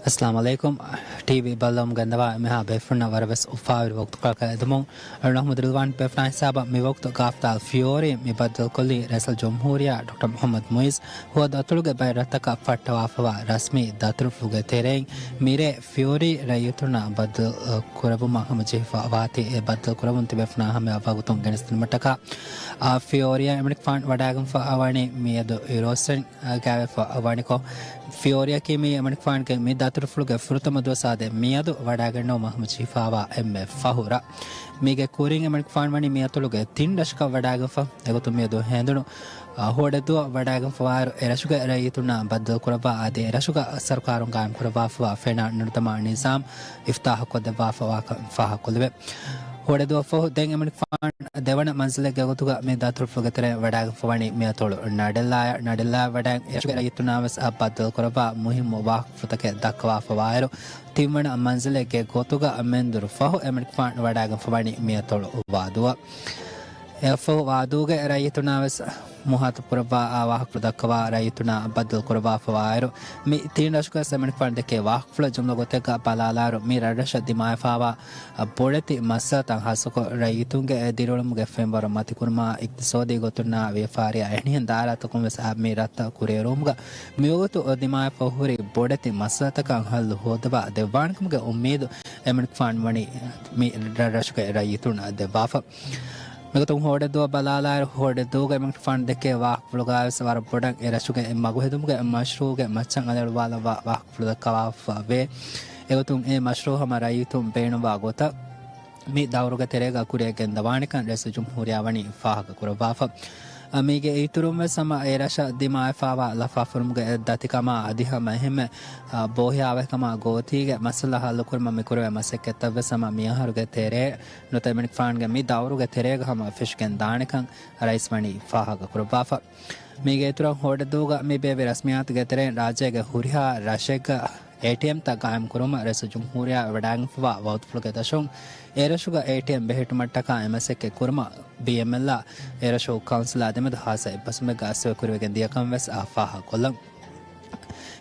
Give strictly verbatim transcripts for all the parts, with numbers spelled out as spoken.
އައްސަލާމު ޢަލައިކުމް. ޓީވީ ބައްލަވަމުން ގެންދަވާ އެންމެހާ ބޭފުޅުންނަށް ވަރަށް ވެސް އުފާވެރި ވަގުތުކޮޅަކަށް އެދުމުން. އަޅުން އަޙްމަދު ރިޟްވާން ބޭފުޅާ ހިސާބަށް މި ވަގުތު ގާފްތާލް ފިޔޯރީ މި ބައްދަލުކޮށްލީ ރައީސުލް ޖުމްހޫރިއްޔާ ޑޮކްޓަރ މުޙައްމަދު މުޢިއްޒު ހުވަ ދަތުރުގެ ބައެއް ރަށްތަކަށް ފައްޓަވާފަވާ ރަސްމީ ދަތުރުފުޅުގެ ތެރެއިން މިރޭ ފިޔޯރީ ރައްޔިތުންނާ ބައްދަލު ކުރެއްވުމަށް ހަމަޖެހިފަ ވާތީ، އެ ބައްދަލު ކުރެއްވުން ތިބޭފުޅުންނާ ހަމަޔަށް ވަގުތުން ގެނެސްދިނުމަށްޓަކާ، އާ، ފިޔޯރީއާ އެމަނިކުފާނު ވަޑާގެންފަ ވަނީ މިއަދު އިރުއޮއްސެން ގާވެފަ ވަނިކޮށް، ފިޔޯރީއަކީ މީ އެމަނިކުފާނުގެ މި ދަތުރުފުޅުގެ ފުރަތަމަ ދުވަސް އާދެ މިއަދު ވަޑާގަންނަވުމަށް ހަމަޖެހިފަވާ އެންމެ ފަހު ރަށް. މީގެ ކުރިން އެމަނިކުފާނު ވަނީ މި އަތޮޅުގެ ތިން ރަށަކަށް ވަޑާގެންފަ. އެގޮތުން މިއަދު ހެނދުނު، އާ، ހޯޑެދުވަ ވަޑާގެންފަވާއިރު، އެރަށުގެ ރައްޔިތުންނާ ބައްދަލުކުރައްވާ އަދި އެރަށުގަ ސަރުކާރުން ގާއިމްކުރައްވާފަވާ ފެނާ ނިރުދަމާ ނިޒާމް އިފްތާޙުކޮށްދެއްވާފަވާކަން ފާހަގަކޮށްލެވޭ. ހޯޑެދުވަފަހު ދެން އެމަނިކުފާނު ދެވަނަ މަންޒިލެއްގެ ގޮތުގަ މި ދަތުރުފުޅުގެ ތެރެއިން ވަޑާގެންފަވަނީ މިއަތޮޅު ނަޑެއްލާޔަށް. ނަޑެއްލާޔަށް ވަޑައިން އެރަށުގެ ރައްޔިތުންނާވެސް އަށް ބައްދަލުކުރައްވާ މުހިއްމު ވާހަކަފުޅުތަކެއް ދައްކަވާފަވާއިރު، ތިންވަނަ މަންޒިލެއްގެ ގޮތުގަ މެންދުރު ފަހު އެމަނިކުފާނު ވަޑާގެންފަވަނީ މިއަތޮޅު ވާދޫއަށް. އެއަށްފަހު ވާދޫގެ ރައްޔިތުންނާވެސް މުހާތަބުކުރައްވާ ވާހަކަފުޅު ދައްކަވާ ރައްޔިތުންނާ ބައްދަލުކުރައްވާފަވާއިރު، މި ތިން ރަށުގަ އެމަނިކުފާނު ދެކޭ ވާހަކަފުޅަށް ޖުމްލަ ގޮތެއްގަ ބަލާލާއިރު، މި ރަށްރަށަށް ދިމާވެފަވާ ބޮޑެތި މައްސަލަތައް ހާއްސަކޮށް، ރައްޔިތުންގެ ދިރިއުޅުމުގެ ފެންވަރު މަތިކުރުމާ، އިޤްތިޞާދީ ގޮތުންނާ ވިޔަފާރިއާ އެހެނިހެން ދާއިރާތަކުން ވެސް އާ މި ރަށްތައް ކުރިއެރުވުމުގަ މިވަގުތު ދިމާވެފަ ހުރި ބޮޑެތި މައްސަލަތަކަށް ހައްލު ހޯދަވާ ދެއްވާނެކަމުގެ އުއްމީދު އެމަނިކުފާނު ވަނީ މި ރަށްރަށުގެ ރައްޔިތުންނަށް ދެއްވާފަ. މިގޮތުން ހޯޑެދުވަ ބަލާލާއިރު، ހޯޑެދުވަގަ އެމަނިކުފާނު ދެކޭ ވާހަކަފުޅުގަވެސް ވަރަށް ބޮޑަށް އެ ރަށުގެ މަގުހެދުމުގެ މަޝްރޫޢުގެ މައްޗަށް އަލިއަޅުވާލައްވާ ވާހަކަފުޅު ދައްކަވާފަ ވޭ. އެގޮތުން އެ މަޝްރޫޢު ހަމަ ރައްޔިތުން ބޭނުންވާ ގޮތަށް މި ދައުރުގެ ތެރޭގަ ކުރިއަށް ގެންދަވާނެކަން ރައީސުލްޖުމްހޫރިއްޔާ ވަނީ ފާހަގަކުރައްވާފަ. އަ، މީގެ އިތުރުން ވެސް ހަމަ އެ ރަށަށް ދިމާވެފަވާ ލަފާފުރުމުގެ ދަތިކަމާ އަދި ހަމަ އެހެންމެ، އަ، ބޯހިޔާވަހިކަމާ ގޯތީގެ މައްސަލަ ހައްލުކުރުމަށް މިކުރެވޭ މަސައްކަތްތައް ވެސް ހަމަ މިއަހަރުގެ ތެރޭ ނުވަތަ އެމަނިކުފާނުގެ މި ދައުރުގެ ތެރޭގަ ހަމަ ފެށިގެން ދާނެކަން ރައީސް ވަނީ ފާހަގަކުރައްވާފަ. މީގެ އިތުރަށް ހޯޑެދޫގަ މި ބޭއްވި ރަސްމިއްޔާތުގެ ތެރެއިން ރާއްޖޭގެ ހުރިހާ ރަށެއްގަ އޭޓީއެމްތައް ގާއިމްކުރުމަށް ރައީސުލްޖުމްހޫރިއްޔާ ވަޑާގެންފަވާ ވަގުތުފުޅުގެ ދަށުން އެ ރަށުގަ އޭޓީއެމް ބެހެއްޓުމަށްޓަކާ އެ މަސައްކަތް ކުރުމަށް ބީއެމްއެލްއާ އެ ރަށު ކައުންސިލާ ދެމެދު ހާއްސަ އެއްބަސްވުމެއްގަ އަސްވެ ކުރިވެގެން ދިޔަކަން ވެސް އާ ފާހަގަކޮށްލަން.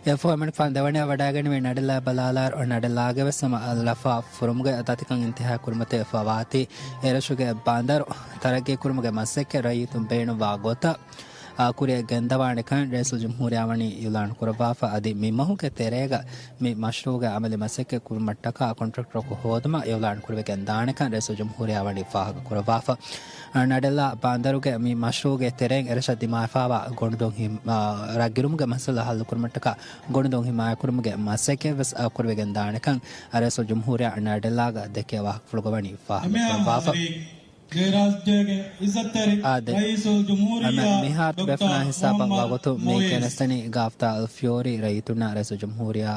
އެއަށްފަހު އެމަނިކުފާނު ދެވަނައަށް ވަޑައިގެންނެވި ނަޑެއްލާ ބަލާލާއިރު، ނަޑެއްލާގެ ވެސް ހަމަ ލަފާ ފުރުމުގެ ދަތިކަން އިންތިހާ ކުރުމަށް ތިބެފަވާތީ، އެ ރަށުގެ ބަނދަރު ތަރައްގީ ކުރުމުގެ މަސައްކަތް ރައްޔިތުން ބޭނުންވާ ގޮތަށް، އާ، ކުރިއަށް ގެންދަވާނެކަން ރައީސުލްޖުމްހޫރިއްޔާ ވަނީ އިޢުލާން ކުރައްވާފަ. އަދި މި މަހުގެ ތެރޭގަ މި މަޝްރޫޢުގެ އަމަލީ މަސައްކަތް ކުރުމަށްޓަކާ ކޮންޓްރެކްޓަރަކު ހޯދުމަށް އިޢުލާން ކުރިވެގެން ދާނެކަން ރައީސުލްޖުމްހޫރިއްޔާ ވަނީ ފާހަގަކުރައްވާފަ. ނަޑެއްލާ ބަނދަރުގެ މި މަޝްރޫޢުގެ ތެރެއިން އެރަށަށް ދިމާވެފަވާ ގޮނޑުދޮށް ހިމް-، އާ، ރަށްގިރުމުގެ މައްސަލަ ހައްލުކުރުމަށްޓަކާ ގޮނޑުދޮށް ހިމާޔަތްކުރުމުގެ މަސައްކަތް ވެސް ކުރިވެގެން ދާނެކަން ރައީސުލްޖުމްހޫރިއްޔާ ނަޑެއްލާގަ ދެކޭ ވާހަކަފުޅުގަ ވަނީ ފާހަގަކުރައްވާފަ. އެމެޔާ ހަމަ ދެން އާދެ. މިހާރު ބޭފުޅާ ހިސާބަށް ވަގުތު މި ގެނެސްދެނީ ގާފްތާ އަލް ފިޔޯރީ ރައްޔިތުންނާ ރައީސުލްޖުމްހޫރިއްޔާ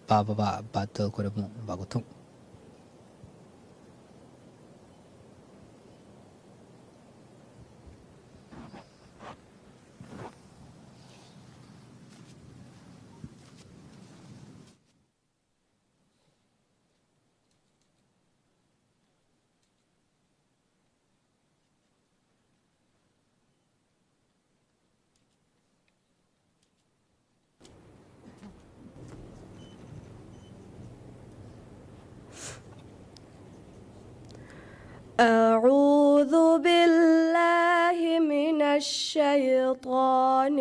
ބާއްވަވާ ބައްދަލުކުރެއްވުން ވަގުތު. أعوذ بالله من الشيطان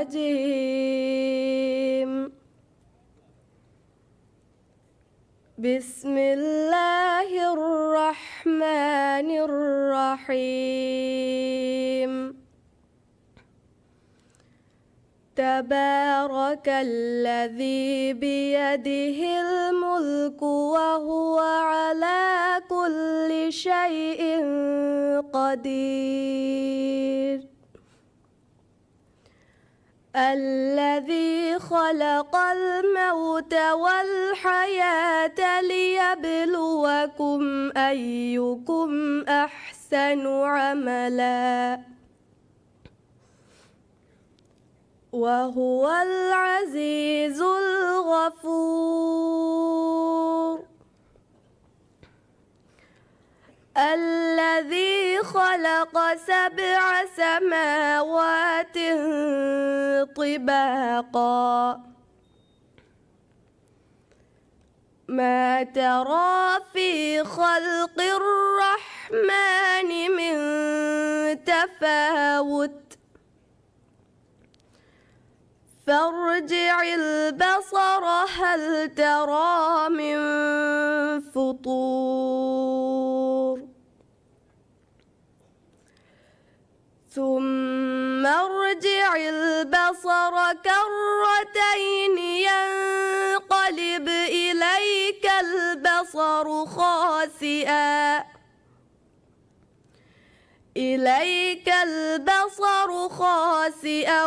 الرجيم. بسم الله الرحمن الرحيم. تبارك الذي بيده الملك وهو على كل شيء قدير. الذي خلق الموت والحياة ليبلوكم أيكم أحسن عملا وهو العزيز الغفور. الذي خلق سبع سماوات طباقا ما ترى في خلق الرحمن من تفاوت فارجع البصر هل ترى من فطور. ثم ارجع البصر كرتين ينقلب إليك البصر خاسئا إليك البصر خاسئا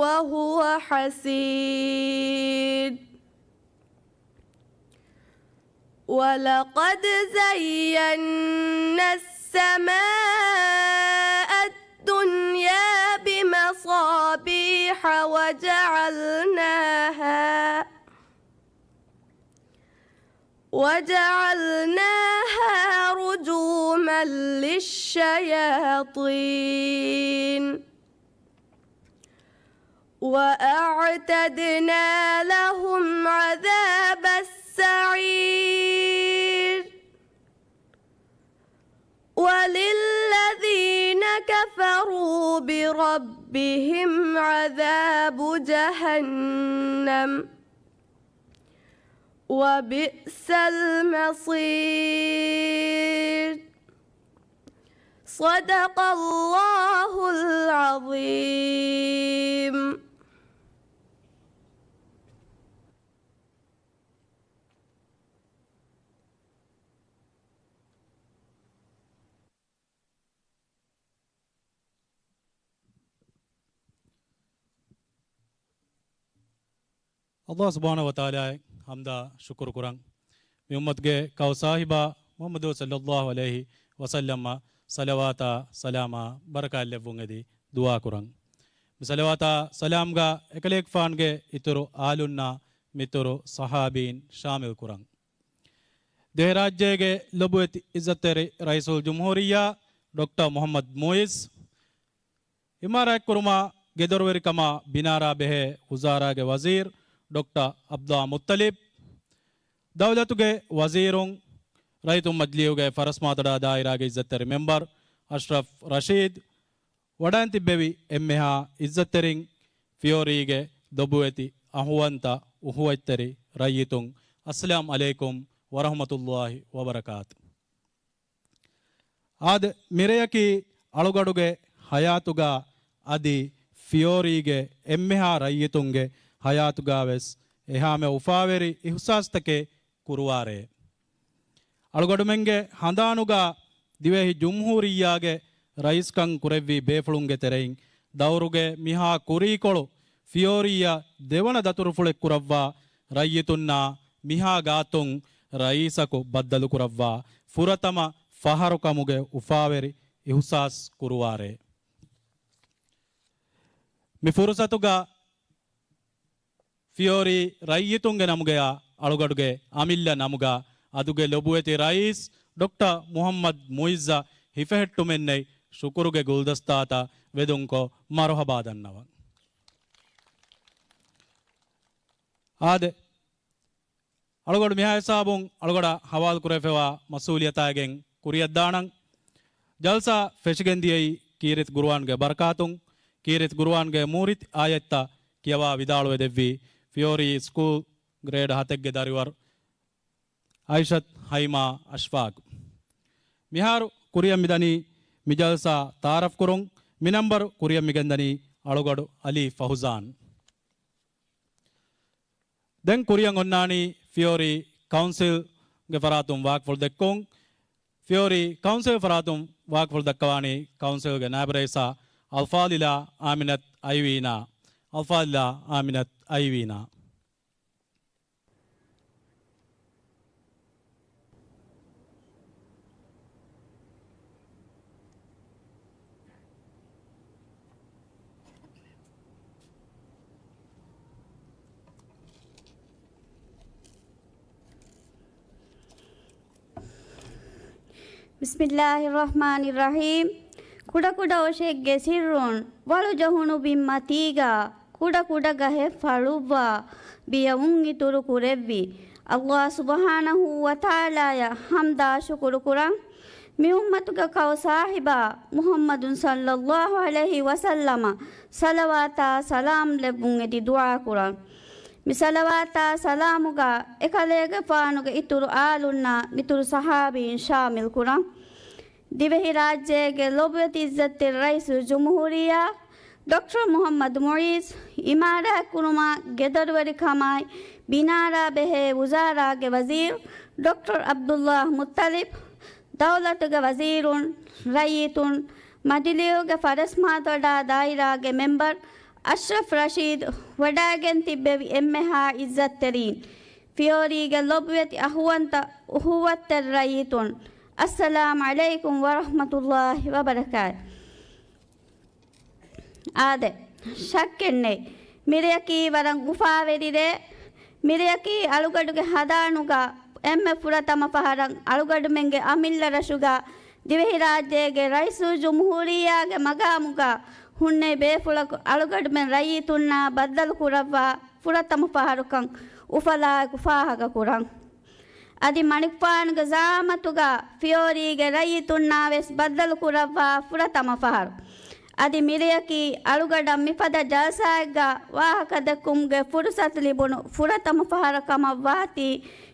وهو حسير. ولقد زينا السماء الدنيا بمصابيح وجعلناها وجعلناها رجوما للشياطين وأعتدنا لهم عذاب السعير. وللذين كفروا بربهم عذاب جهنم وبئس المصير. صدق الله العظيم. އައްލާހު ސުބްޙާނަހޫ ވަތަޢާލާއަށް ޙަމްދާ ޝުކުރު ކުރަން. މި އުއްމަތުގެ ކައު ޞާޙިބާ މުޙައްމަދު ޞައްލައްލާހު ޢަލައިހި ވަސައްލަމަށް ޞަލަވާތާ ސަލާމާ ބަރަކާތް ލެއްވުން އެދި ދުޢާ ކުރަން. މި ޞަލަވާތާ ސަލާމްގަ އެކަލޭގެފާނުގެ އިތުރު އާލުންނާ މިތުރު ޞަޙާބީން ޝާމިލް ކުރަން. ދިވެހިރާއްޖޭގެ ލޮބުވެތި އިއްޒަތްތެރި ރައީސުލްޖުމްހޫރިއްޔާ ޑޮކްޓަރ މުޙައްމަދު މުޢިއްޒު، އިމާރާތްކުރުމާ ގެދޮރުވެރިކަމާ ބިނާރާ ބެހޭ ވުޒާރާގެ ވަޒީރު ޑޮކްޓަރ ޢަބްދުﷲ މުއްޠަލިބު، ދައުލަތުގެ ވަޒީރުން، ރައްޔިތުން މަޖިލީހުގެ ފަރަސްމާތޮޑާ ދާއިރާގެ އިއްޒަތްތެރި މެމްބަރު އަޝްރަފް ރަޝީދު، ވަޑައިން ތިއްބެވި އެންމެހާ އިއްޒަތްތެރިން، ފިޔޯރީގެ ލޮބުވެތި އަޚުވަންތަ އުޚުވަތްތެރި ރައްޔިތުން، އައްސަލާމް ޢަލައިކުމް ވަރަޙްމަތުﷲ ވަބަރަކާތު. އާދެ، މިރެޔަކީ އަޅުގަޑުގެ ޙަޔާތުގަ އަދި ފިޔޯރީގެ އެންމެހާ ރައްޔިތުންގެ ޙަޔާތުގަވެސް އެހާމެ އުފާވެރި އިޙްސާސްތަކެއް ކުރުވާރޭ. އަޅުގަޑުމެންގެ ހަނދާނުގަ ދިވެހި ޖުމްހޫރިއްޔާގެ ރައީސްކަން ކުރެއްވި ބޭފުޅުންގެ ތެރެއިން ދައުރުގެ މިހާ ކުރީކޮޅު ފިޔޯރީއަށް ދެވަނަ ދަތުރުފުޅެއް ކުރައްވާ ރައްޔިތުންނާ މިހާ ގާތުން ރައީސަކު ބައްދަލުކުރައްވާ ފުރަތަމަ ފަހަރުކަމުގެ އުފާވެރި އިޙުސާސް ކުރުވާރޭ. މި ފުރުސަތުގަ ފިޔޯރީ ރައްޔިތުންގެ ނަމުގަޔާ އަޅުގަޑުގެ އަމިއްލަ ނަމުގަ އަދުގެ ލޮބުވެތި ރައީސް ޑޮކްޓަރ މުޙައްމަދު މުޢިއްޒަށް ހިފެހެއްޓުމެއްނެތް ޝުކުރުގެ ގުލްދަސްތާތައް ވެދުންކޮށް މަރުޙަބާ ދަންނަވަން. އާދެ، އަޅުގަޑު މިހާ ހިސާބުން އަޅުގަޑަށް ހަވާލު ކުރެވިފައިވާ މަސްއޫލިއްޔަތާގެން ކުރިއަށްދާނަން. ޖަލްސާ ފެށިގެންދިޔައީ ކީރިތި ޤުރުއާންގެ ބަރަކާތުން. ކީރިތި ޤުރުއާންގެ މޫރިތި އާޔަތްތައް ކިޔަވާ ވިދާޅުވެދެއްވީ ފިޔޯރީ ސްކޫލް ގްރޭޑް ހަތެއްގެ ދަރިވަރު އައިޝަތު ހައިމާ އަޝްފާޤު. މިހާރު ކުރިއަށް މިދަނީ މި ޖަލްސާ ތަޢާރަފް ކުރުން. މި ނަންބަރު ކުރިއަށް މިގެންދަނީ އަޅުގަޑު އަލީ ފަހުޒާން. ދެން ކުރިއަށް އޮންނާނީ ފިޔޯރީ ކައުންސިލްގެ ފަރާތުން ވާކްފުޅު ދެއްކުން. ފިޔޯރީ ކައުންސިލް ފަރާތުން ވާކްފުޅު ދައްކަވާނީ ކައުންސިލްގެ ނާއިބު ރައީސާ އަލްފާޟިލާ އާމިނަތު އައިވީނާ. އަލްފާޟިލާ އާމިނަތު އައިވީނާ. بسم الله الرحمن الرحيم. ކުޑަކުޑަ އޮށެއްގެ ސިއްރުން، ވަޅުޖެހުނު ބިންމަތީގަ ކުޑަކުޑަ ގަހެއް ފަޅުއްވާ، ބިޔަވުން އިތުރު ކުރެއްވި. ﷲ ސުބްޙާނަހޫ ވަތަޢާލާއަށް ޙަމްދާ ޝުކުރު ކުރަން. މި އުއްމަތުގެ ކައު ސާހިބާ މުޙައްމަދު ޞައްލައްލާހު ޢަލައިހި ވަސައްލަމަށް ޞަލަވާތާ ސަލާމް ލެއްވުން އެދި ދުޢާ ކުރަން. މި ޞަލަވާތާ ސަލާމުގަ އެކަލޭގެފާނުގެ އިތުރު އާލުންނާ މިތުރު ޞަޙާބީން ޝާމިލް ކުރަން. ދިވެހިރާއްޖޭގެ ލޮބުވެތި ޢިއްޒަތްތެރި ރައީސުލްޖުމްހޫރިއްޔާ ޑޮކްޓަރ މުޙައްމަދު މުޢިއްޒު، އިމާރާތްކުރުމާ، ގެދޮރުވެރިކަމާއި، ބިނާރާ ބެހޭ ވުޒާރާގެ ވަޒީރު ޑޮކްޓަރ ޢަބްދުﷲ މުއްޠަލިބް، ދައުލަތުގެ ވަޒީރުން، ރައްޔިތުން، މަޖިލީހުގެ ފަރަސްމާތޮޑާ ދާއިރާގެ މެމްބަރު އަޝްރަފް ރަޝީދު، ވަޑައިގެން ތިއްބެވި އެންމެހާ ޢިއްޒަތްތެރީން، ފިޔޯރީގެ ލޮބުވެތި އަޚުވަންތަ އުޚުވަތްތެރި ރައްޔިތުން، އައްސަލާމް ޢަލައިކުމް ވަރަޙްމަތުﷲ ވަބަރަކާތު. އާދެ، ޝައްކެއްނެތް، މިރެއަކީ ވަރަށް އުފާވެރި ރޭ. މިރެއަކީ އަޅުގަޑުގެ ހަނދާނުގަ އެންމެ ފުރަތަމަ ފަހަރަށް އަޅުގަޑުމެންގެ އަމިއްލަ ރަށުގަ ދިވެހިރާއްޖޭގެ ރައީސުލްޖުމްހޫރިއްޔާގެ މަގާމުގަ ހުންނެވި ބޭފުޅަކު އަޅުގަޑުމެން ރައްޔިތުންނާ ބައްދަލު ކުރައްވާ ފުރަތަމަ ފަހަރުކަން އުފަލާއެކު ފާހަގަ ކުރަން. އަދި މަނިކުފާނުގެ ޒަޢާމަތުގަ ފިޔޯރީގެ ރައްޔިތުންނާ ވެސް ބައްދަލު ކުރައްވާ ފުރަތަމަ ފަހަރު. އަދި މިރެއަކީ އަޅުގަޑަށް މިފަދަ ޖަލްސާއެއްގަ ވާހަކަ ދެއްކުމުގެ ފުރުޞަތު ލިބުނު ފުރަތަމަ ފަހަރަށް ކަމަށް ވާތީ،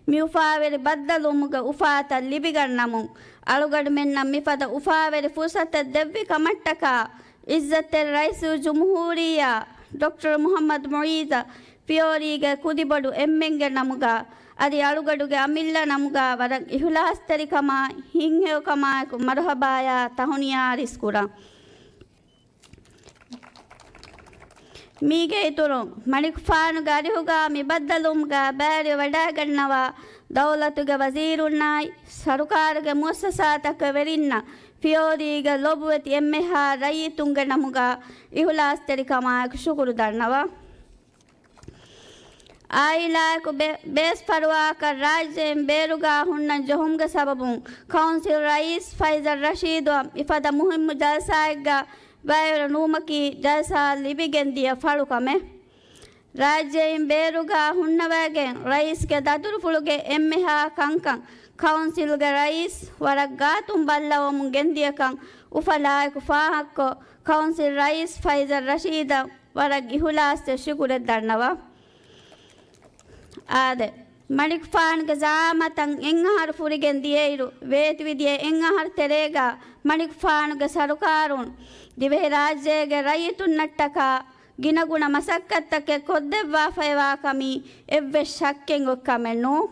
މި އުފާވެރި ބައްދަލުވުމުގެ އުފާތައް ލިބިގަންނަމުން، އަޅުގަޑުމެންނަށް މިފަދަ އުފާވެރި ފުރުޞަތެއް ދެއްވި ކަމަށްޓަކާ، ޢިއްޒަތްތެރި ރައީސުލްޖުމްހޫރިއްޔާ ޑޮކްޓަރ މުޙައްމަދު މުޢިއްޒަށް ފިޔޯރީގެ ކުދިބޮޑު އެންމެންގެ ނަމުގަ، އަދި އަޅުގަޑުގެ އަމިއްލަ ނަމުގަ ވަރަށް އިޚްލާޞްތެރިކަމާ، ހިތްހެޔޮކަމާއެކު މަރުޙަބާޔާ ތަހުނިޔާ އަރިސް ކުރަން. މީގެ އިތުރުން، މަނިކުފާނުގެ އަރިހުގަ މި ބައްދަލުވުމުގަ ބައިވެރިވެ ވަޑައިގަންނަވާ ދައުލަތުގެ ވަޒީރުންނާއި، ސަރުކާރުގެ މުއައްސަސާތަކުގެ ވެރިންނަށް ފިޔޯރީގެ ލޮބުވެތި އެންމެހާ ރައްޔިތުންގެ ނަމުގަ އިޚްލާޞްތެރިކަމާއެކު ޝުކުރު ދަންނަވަން. އާއިލާއެކު ބޭ-، ބޭސްފަރުވާކަށް ރާއްޖޭން ބޭރުގަ ހުންނަން ޖެހުމުގެ ސަބަބުން ކައުންސިލް ރައީސް ފައިސަލް ރަޝީދުއަށް މިފަދަ މުހިއްމު ޖަލްސާއެއްގަ ބައިވެރި ނުވުމަކީ ޖަލްސާ ލިބިގެންދިޔަ ފަޅުކަމެއް. ރާއްޖެއިން ބޭރުގަ ހުންނަވައިގެން ރައީސްގެ ދަތުރުފުޅުގެ އެންމެހާ ކަންކަން ކައުންސިލްގެ ރައީސް ވަރަށް ގާތުން ބައްލަވަމުން ގެންދިޔަކަން އުފަލާއެކު ފާހަގަކޮށް، ކައުންސިލް ރައީސް ފައިސަލް ރަޝީދަށް ވަރަށް އިޚްލާޞްތެރި ޝުކުރެއް ދަންނަވަން. އާދެ، މަނިކުފާނުގެ ޒަޢާމަތަށް އެއްއަހަރު ފުރިގެން ދިޔައިރު، ވޭތުވެދިޔަ އެއްއަހަރު ތެރޭގަ މަނިކުފާނުގެ ސަރުކާރުން ދިވެހިރާއްޖޭގެ ރައްޔިތުންނަށްޓަކާ ގިނަގުނަ މަސައްކަތްތަކެއް ކޮށްދެއްވާފައިވާ ކަމީ އެއްވެސް ޝައްކެއް އޮތް ކަމެއް ނޫން.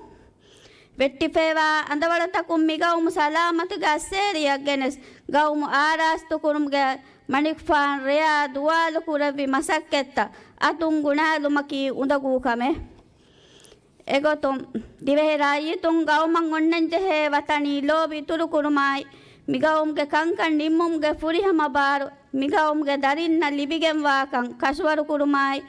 ވެއްޓިފައިވާ އަނދަވަޅުތަކުން މިގައުމު ސަލާމަތުގެ އައްސޭރިއަށް ގެނެސް، ގައުމު އާރާސްތުކުރުމުގެ މަނިކުފާނު ރެޔާ ދުވާލު ކުރެއްވި މަސައްކަތްތައް އަތުން ގުނާލުމަކީ އުނދަގޫ ކަމެއް. އެގޮތުން، ދިވެހި ރައްޔިތުން ގައުމަށް އޮންނަންޖެހޭ ވަތަނީ ލޯބި އިތުރުކުރުމާއި، މިގައުމުގެ ކަންކަން ނިންމުމުގެ ފުރިހަމަ ބާރު މިގައުމުގެ ދަރިންނަށް ލިބިގެންވާކަން ކަށަވަރުކުރުމާއި،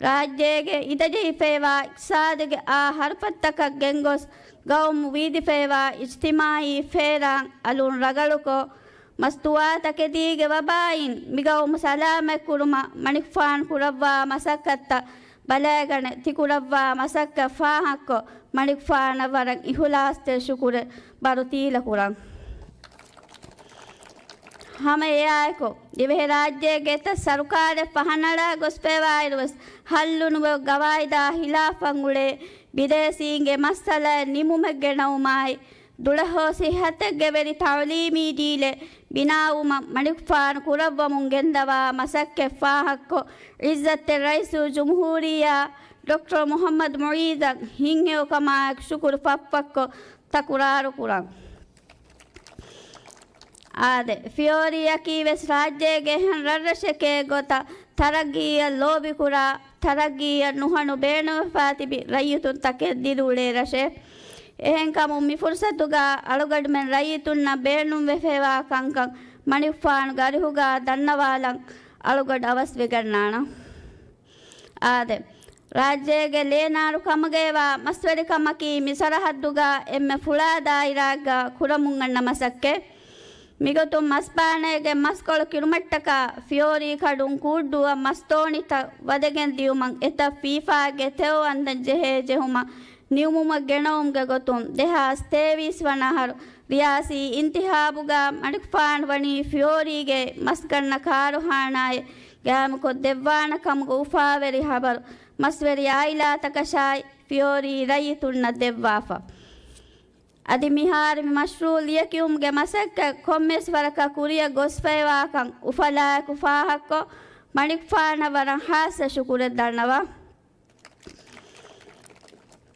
ރާއްޖޭގެ އިދަޖެހިފައިވާ އިޤްތިޞާދުގެ އާ ހަރުފަތަކަށް ގެންގޮސް، ގައުމު ވީދިފައިވާ އިޖްތިމާޢީ ފޭރާން އަލުން ރަގަޅުކޮށް، މަސްތުވާތަކެތީގެ ވަބާއިން މިގައުމު ސަލާމަތްކުރުމަށް މަނިކުފާނު ކުރައްވާ މަސައްކަތްތައް ބަލައިގަނެ، ތިކުރައްވާ މަސައްކަތް ފާހަގަކޮށް، މަނިކުފާނަށް ވަރަށް އިޚުލާޞްތެރި ޝުކުރެއް ބަރު ތީލަކުރަން. ހަމަ އެއާއެކު، ދިވެހިރާއްޖޭގެ އެތައް ސަރުކާރެއް ފަހަނަޅާ ގޮސްފައިވާއިރުވެސް، ހައްލުނުވެ ގަވާއިދާ ހިލާފަށް އުޅޭ ބިދޭސީންގެ މައްސަލައެއް ނިމުމެއްގެނައުމާއި، ދުޅަހޯ ސިއްހަތެއްގެ ވެރި ތަޢުލީމީ ޑީލެއް ބިނާވުމަށް މަނިކުފާނު ކުރައްވަމުން ގެންދަވާ މަސައްކަތް ފާހަގަކޮށް، ޢިއްޒަތްތެރި ރައީސުލްޖުމްހޫރިއްޔާ ޑޮކްޓަރ މުޙައްމަދު މުޢިއްޒަށް ހިތްހެޔޮކަމާއެކު ޝުކުރު ފަށްފަށްކޮށް ތަކުރާރު ކުރަން. އާދެ، ފިޔޯރީއަކީ ވެސް ރާއްޖޭގެ އެހެން ރަށްރަށެކޭ ގޮތަށް ތަރައްގީއަށް ލޯބިކުރާ، ތަރައްގީއަށް ނުހަނު ބޭނުންވެފާ ތިބި ރައްޔިތުންތަކެއް ދިރިއުޅޭ ރަށެއް. އެހެންކަމުން މި ފުރުޞަތުގަ އަޅުގަޑުމެން ރައްޔިތުންނަށް ބޭނުންވެފައިވާ ކަންކަން މަނިކުފާނުގެ އަރިހުގަ ދަންނަވާލަން އަޅުގަޑު އަވަސްވެގަންނާނަން. އާދެ، ރާއްޖޭގެ ލޭނާރު ކަމުގައިވާ މަސްވެރިކަމަކީ މި ސަރަހައްދުގަ އެންމެ ފުޅާ ދާއިރާއެއްގަ ކުރަމުން އަންނަ މަސައްކަތް. މިގޮތުން މަސްބާނައިގެން މަސްކޮޅު ކިރުމަށްޓަކާ ފިޔޯރީ ކަޑުން ކޫއްޑޫއަށް މަސްދޯނިތައް ވަދެގެން ދިޔުމަށް އެތައް ފީފާގެ ތެޔޮ އަންދަން ޖެހޭ ޖެހުމަށް ނިމުމަށް ގެނައުމުގެ ގޮތުން ދެހާސް ތޭވީސް ވަނަ އަހަރު ރިޔާސީ އިންތިހާބުގަ މަނިކުފާނު ވަނީ ފިޔޯރީގެ މަސްގަންނަ ކާރުހާނާއެއް ގާއިމުކޮށް ދެއްވާނެ ކަމުގެ އުފާވެރި ހަބަރު މަސްވެރި އާއިލާތަކަށާއި ފިޔޯރީ ރައްޔިތުންނަށް ދެއްވާފަ. އަދި މިހާރު މި މަޝްރޫޢު ލިޔެކިޔުމުގެ މަސައްކަތް ކޮންމެސް ވަރަކަށް ކުރިއަށް ގޮސްފައިވާކަން އުފަލާއެކު ފާހަގަކޮށް، މަނިކުފާނަށް ވަރަށް ހާއްސަ ޝުކުރެއް ދަންނަވަން.